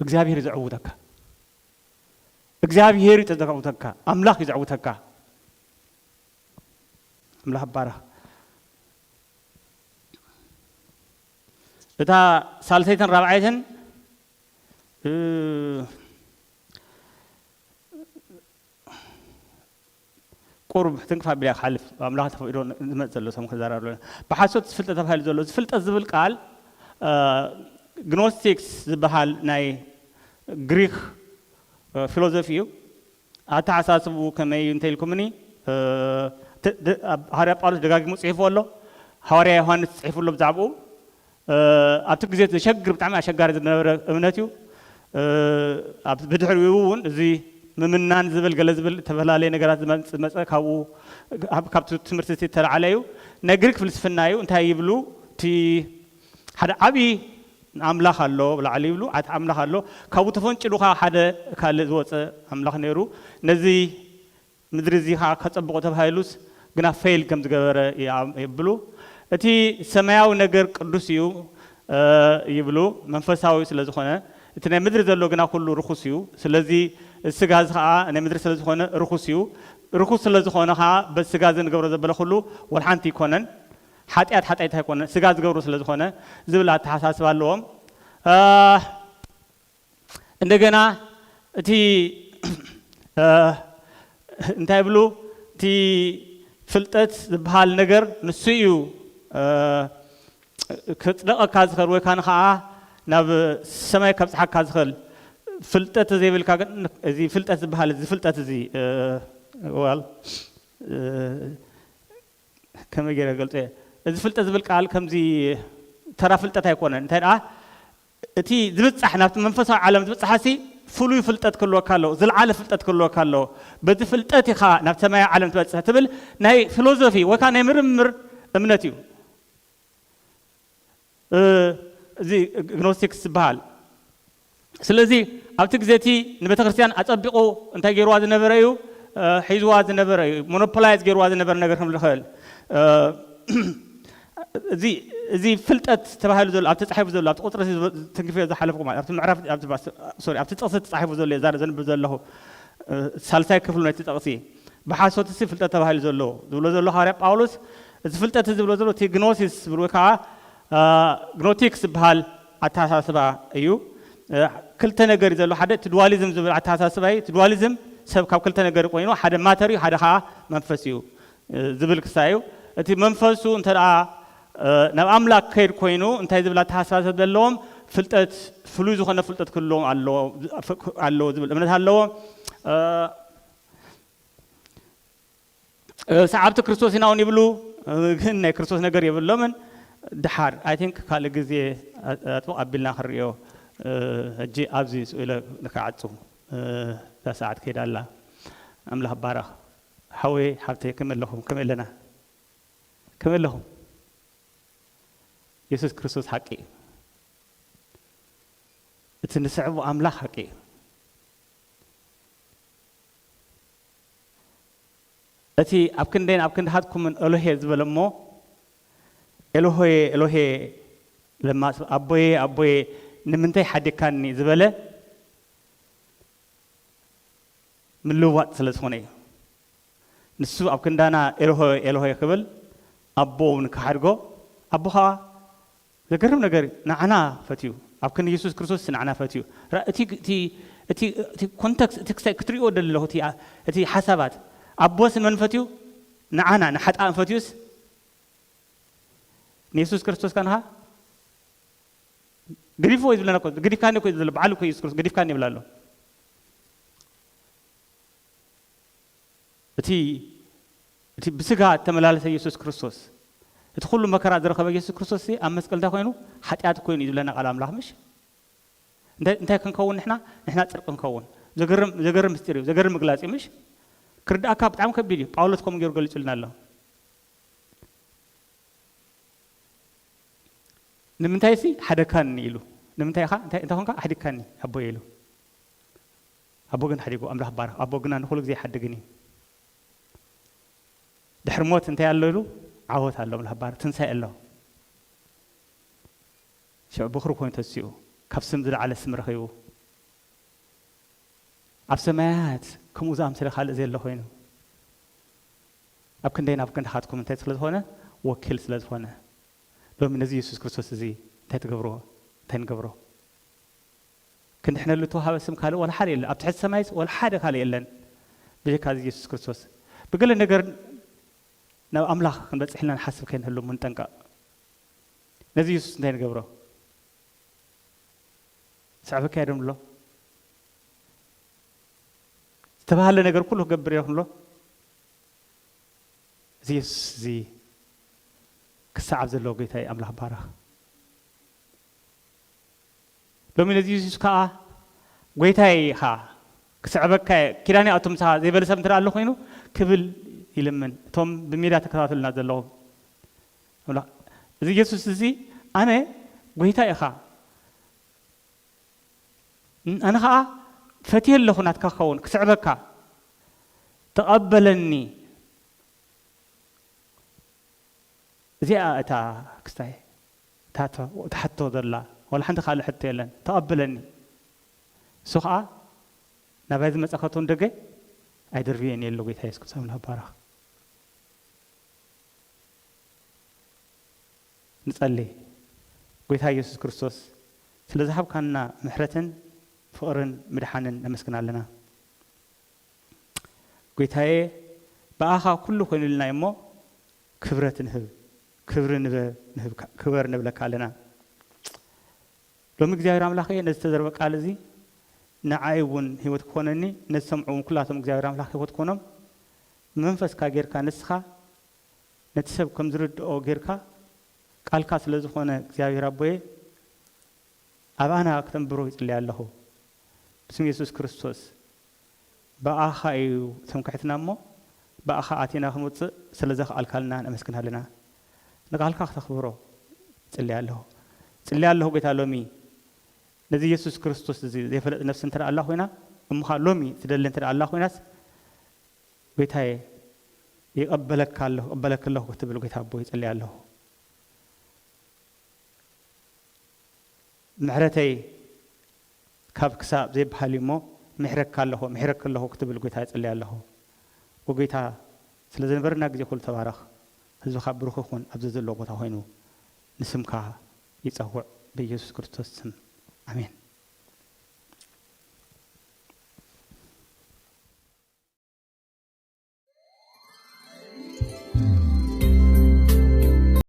እግዚኣብሔር እዩ ዘዕውተካ። እግዚኣብሔር እዩ ዘዕውተካ። ኣምላኽ እዩ ዘዕውተካ። ኣምላኽ ይባረኽ። እታ ሳልሰይትን ራብዓይትን፣ እ፣ ቁሩብ ትንክፍ ኣቢለ ክሓልፍ፣ ኣምላኽ ተፈቒዱ ዝመጽእ ዘሎ ሰሙን ክዛረብ ኣለና። ብሓሶት ዝፍልጠት ተባሂሉ ዘሎ፣ ዝፍልጠት ዝብል ቃል፣ እ፣ ግኖስቲክስ ዝበሃል ናይ ግሪክ፣ እ፣ ፊሎዞፊ እዩ። ኣተሓሳስብኡ ከመይ እዩ እንተ ኢልኩምኒ፣ እ፣ ተ-፣ ደ-፣ ኣብ ሃዋርያ ጳውሎስ ደጋጊሙ ጽሒፉ ኣሎ። ሃዋርያ ዮሃንስ ጽሒፉ ኣሎ ብዛዕባኡ። እ፣ ኣብቲ ግዜ ዘሸግር፣ ብጣዕሚ ኣሸጋሪ ዝነበረ እምነት እዩ። እ፣ ኣብ፣ ብድሕሪኡ እውን እዚ ምምናን ዝብል ገለ ዝብል ዝተፈላለየ ነገራት ዝመጽ-፣ ዝመጸ ካብኡ፣ ካብ፣ ካብቲ ትምህርቲ ዝተላዕለ እዩ። ናይ ግሪክ ፍልስፍና እዩ። እንታይ ይብሉ? እቲ ሓደ ዓብዪ ኣምላኽ ኣሎ፣ ብላዕሊ ይብሉ፣ ዓት ኣምላኽ ኣሎ። ካብኡ ተፈንጭሉ ኸዓ ሓደ ካልእ ዝወጸ ኣምላኽ ነይሩ። ነዚ ምድሪ እዚ ኸዓ ከጸብቖ ተባሂሉስ ግና ፌል ከም ዝገበረ የብሉ። እቲ ሰማያዊ ነገር ቅዱስ እዩ ይብሉ፣ መንፈሳዊ ስለ ዝኾነ። እቲ ናይ ምድሪ ዘሎ ግና ኩሉ ርኹስ እዩ። ስለዚ ስጋ እዚ ከዓ ናይ ምድሪ ስለ ዝኾነ ርኹስ እዩ። ርኹስ ስለ ዝኾነ ከዓ በቲ ስጋ እዚ ንገብሮ ዘበለ ኩሉ ወልሓንቲ ኣይኮነን። ሓጢኣት ሓጢኣት ኣይኮነን፣ ስጋ ዝገብሮ ስለ ዝኾነ ዝብል ኣተሓሳስባ ኣለዎም። እንደገና እቲ እንታይ ብሉ እቲ ፍልጠት ዝበሃል ነገር ንሱ እዩ ክፅደቐካ ዝኽእል ወይ ካን ከዓ ናብ ሰማይ ከብፅሓካ ዝኽእል። ፍልጠት ዘይብልካ ግን እዚ ፍልጠት ዝበሃል እዚ ፍልጠት እዚ ዋል ከመይ ገይረ ገልፀ? እዚ ፍልጠት ዝብል ቃል ከምዚ ተራ ፍልጠት ኣይኮነን። እንታይ ደኣ እቲ ዝብጻሕ ናብቲ መንፈሳዊ ዓለም ዝብጻሕ ሲ ፍሉይ ፍልጠት ክህልወካ ኣለዎ፣ ዝለዓለ ፍልጠት ክህልወካ ኣለዎ። በዚ ፍልጠት ኢኻ ናብ ሰማያዊ ዓለም ትበጽሕ ትብል ናይ ፊሎዞፊ ወይ ከዓ ናይ ምርምር እምነት እዩ። እዚ ግኖስቲክስ ዝበሃል። ስለዚ ኣብቲ ግዜ እቲ ንቤተ ክርስቲያን ኣጸቢቑ እንታይ ገይርዋ ዝነበረ እዩ? ሒዝዋ ዝነበረ እዩ። ሞኖፖላይዝ ገይርዋ ዝነበረ ነገር ከም ዝኽእል እዚ እዚ ፍልጠት ተባሂሉ ዘሎ ኣብቲ ተጻሒፉ ዘሎ ኣብቲ ቁጽሪ ተንክፈ ዝሓለፍኩ ማለት ኣብቲ ምዕራፍ ኣብቲ ሶሪ ኣብቲ ጥቕሲ ተጻሒፉ ዘሎ እዛ ዘንብ ዘለኹ ሳልሳይ ክፍሉ ነቲ ጥቕሲ ብሓሶት ሲ ፍልጠት ተባሂሉ ዘሎ ዝብሎ ዘሎ ሃዋርያ ጳውሎስ እዚ ፍልጠት ዝብሎ ዘሎ እቲ ግኖሲስ ዝብል ወይ ከዓ ግኖቲክስ ዝበሃል ኣተሓሳስባ እዩ። ክልተ ነገር እዩ ዘሎ። ሓደ እቲ ድዋሊዝም ዝብል ኣተሓሳስባ እዩ። እቲ ድዋሊዝም ሰብ ካብ ክልተ ነገር ኮይኑ ሓደ ማተር እዩ፣ ሓደ ከዓ መንፈስ እዩ ዝብል ክሳ እዩ። እቲ መንፈሱ እንተ ደኣ ናብ ኣምላክ ከይድ ኮይኑ እንታይ ዝብል ኣተሓሳስባ ዘለዎም ፍልጠት ፍሉይ ዝኾነ ፍልጠት ክህልዎም ኣለዎ ዝብል እምነት ኣለዎ። ሰዓብቲ ክርስቶስ ኢና እውን ይብሉ፣ ግን ናይ ክርስቶስ ነገር የብሎምን። ድሓር ኣይ ቲንክ ካልእ ግዜ ኣጥብቕ ኣቢልና ክንሪኦ። ሕጂ ኣብዚ ስኢለ ንክዓጹ እዛ ሰዓት ከይዳ ኣላ። ኣምላኽ ባረኽ። ሓወይ ሓብተይ ከመይ ኣለኹም? ከመይ ኣለና? ከመይ ኣለኹም? የሱስ ክርስቶስ ሓቂ እዩ። እቲ ንስዕቡ ኣምላኽ ሓቂ እዩ። እቲ ኣብ ክንደይን ኣብ ክንድሃትኩምን ኤሎሄ ዝበለ እሞ ኤሎሆየ ኤሎሄ ለማ ኣቦየ ኣቦየ ንምንታይ ሓዲካኒ ዝበለ ምልውዋጥ ስለ ዝኾነ እዩ። ንሱ ኣብ ክንዳና ኤሎሆ ኤሎሆ ክብል ኣቦ እውን ክሓድጎ ኣቦ ከዓ ዘገርም ነገር እዩ። ንዓና ፈትዩ ኣብ ክንዲ የሱስ ክርስቶስ ንዓና ፈትዩ እቲ ኮንተክስት እቲ ክሳይ ክትሪኦ ደለኹ እቲ ሓሳባት ኣቦስ መን ፈትዩ ንዓና ንሓጣን ፈትዩስ ንየሱስ ክርስቶስ ከንሃ ግዲፎ እዩ ዝብለና እኮ፣ ግዲፍካኒ እኮ እዩ ዝብለ፣ በዓሉ እኮ የሱስ ክርስቶስ ግዲፍካኒ ይብላ ኣሎ። እቲ እቲ ብስጋ እተመላለሰ የሱስ ክርስቶስ፣ እቲ ኩሉ መከራ ዝረኸበ የሱስ ክርስቶስ ኣብ መስቀል እንታይ ኮይኑ? ሓጢኣት ኮይኑ እዩ ዝብለና ቃል ኣምላኽ፣ ምሽ? እንታይ እንታይ ክንከውን ንሕና? ንሕና ጽድቂ ክንከውን። ዘገርም ዘገርም ምስጢር እዩ፣ ዘገርም ምግላጽ እዩ፣ ምሽ? ክርድኣካ ብጣዕሚ ከቢድ እዩ። ጳውሎስ ከምኡ ገይሩ ገሊጹልና ኣሎ። ንምንታይ ሲ ሓደካኒ ኢሉ። ንምንታይ ኢኻ እንታይ እንታይ ኾንካ ሓዲካኒ ኣቦየ ኢሉ። ኣቦ ግን ሓዲጉ ኣምላኽ ባረኽ። ኣቦ ግና ንኹሉ ግዜ ይሓድግን እዩ። ድሕሪ ሞት እንታይ ኣሎ ኢሉ? ዓወት ኣሎ፣ ኣምላኽ ባረኽ። ትንሳኤ ኣሎ። ሽዑ ብኽሪ ኮይኑ ተሲኡ ካብ ስም ዝለዓለ ስም ረኺቡ ኣብ ሰማያት ከምኡ ዝኣምሰለ ካልእ ዘየለ ኮይኑ ኣብ ክንደይ ናብ ክንድኻትኩም እንታይ ስለ ዝኾነ ወኪል ስለ ዝኾነ ሎሚ ነዚ የሱስ ክርስቶስ እዚ እንታይ ትገብርዎ እንታይ ንገብሮ ክንድሕነሉ እተዋሃበ ስም ካልእ ወላ ሓደ የለን ኣብ ትሕቲ ሰማይስ ወላ ሓደ ካልእ የለን ብጀካ እዚ የሱስ ክርስቶስ ብገለ ነገር ናብ ኣምላኽ ክንበፅሕ ኢልና ንሓስብ ከይንህሉ ምንጠንቀቕ ነዚ የሱስ እንታይ ንገብሮ ስዕበካዮ ዶ ንብሎ ዝተባህለ ነገር ኩሉ ክገብር እየ ንብሎ እዚ የሱስ እዚ ክሰዓብ ዘለዎ ጎይታ እዩ ኣምላኽ ባረኽ ሎሚ ነዚ የሱስ ከዓ ጎይታይ ኢኻ ክስዕበካ እየ ኪዳን ይኣቱ ምሳኻ ዘይበለ ሰብ እንተ ኣሎ ኮይኑ ክብል ይልምን እቶም ብሜዳ ተከታተሉና ዘለኹም እዚ የሱስ እዚ ኣነ ጎይታ ኢኻ ኣነ ኸዓ ፈትየ ኣለኹ ናትካ ክኸውን ክስዕበካ ተቐበለኒ እዚኣ እታ ክስታይ እታ ተ- ትሓቶ ዘላ ዋላ ሓንቲ ካልእ ሕቶ የለን። ተቐበለኒ፣ እሱ ኸዓ ናባይ ዝመጸ ከቶ ንደገ ኣይድርብየን የሎ። ጎይታ የሱስ ክርስቶስ ኣምላኽ ይባረኽ። ንጸሊ። ጎይታ የሱስ ክርስቶስ ስለ ዝሃብካና ምሕረትን ፍቕርን ምድሓንን ነመስግን ኣለና። ጎይታዬ፣ ብኣኻ ኩሉ ኮይኑልና እሞ ክብረት ንህብ፣ ክብሪ ንበ- ንህብ- ክበር ንብለካ ኣለና። ሎሚ እግዚኣብሔር ኣምላኸ ነዚ ዝተዘርበ ቃል እዚ ንዓይ እውን ህይወት ክኾነኒ፣ ነዚ ሰምዑ እውን ኩላቶም እግዚኣብሔር ኣምላኽ ህይወት ክኾኖም፣ መንፈስካ ጌርካ ንስኻ ነቲ ሰብ ከም ዝርድኦ ጌርካ ቃልካ ስለ ዝኾነ እግዚኣብሔር ኣቦየ ኣባና ክተንብሮ ይጽልይ ኣለኹ። ብስም የሱስ ክርስቶስ ብኣኻ እዩ ትምክሕትና እሞ ብኣኻ ኣቲና ክንውፅእ ስለ ዘኽኣልካልና ነመስግን ኣለና። ንቃልካ ክተኽብሮ ይጽልይ ኣለኹ። ይጽልይ ኣለኹ ጎይታ ሎሚ ነዚ የሱስ ክርስቶስ እዚ ዘይፈለጥ ነፍሲ እንተ ኣላ ኮይና እምኻ ሎሚ ትደሊ እንተ ኣላ ኮይናስ ጎይታዬ ይቐበለካ ኣለኹ፣ ይቐበለክ ኣለኹ ክትብል ጎይታ ኣቦ ይጽልይ ኣለኹ። ምሕረተይ ካብ ክሳብ ዘይበሃል እዩ እሞ ምሕረካ ኣለኹ፣ ምሕረክ ኣለኹ ክትብል ጎይታ ይጽልይ ኣለኹ። ወጎይታ ስለ ዝነበረና ግዜ ኩሉ ተባረኽ። ህዝብኻ ብሩኽ ይኹን ኣብዚ ዘሎ ቦታ ኮይኑ ንስምካ ይጸውዕ ብኢየሱስ ክርስቶስ ስም ኣሜን።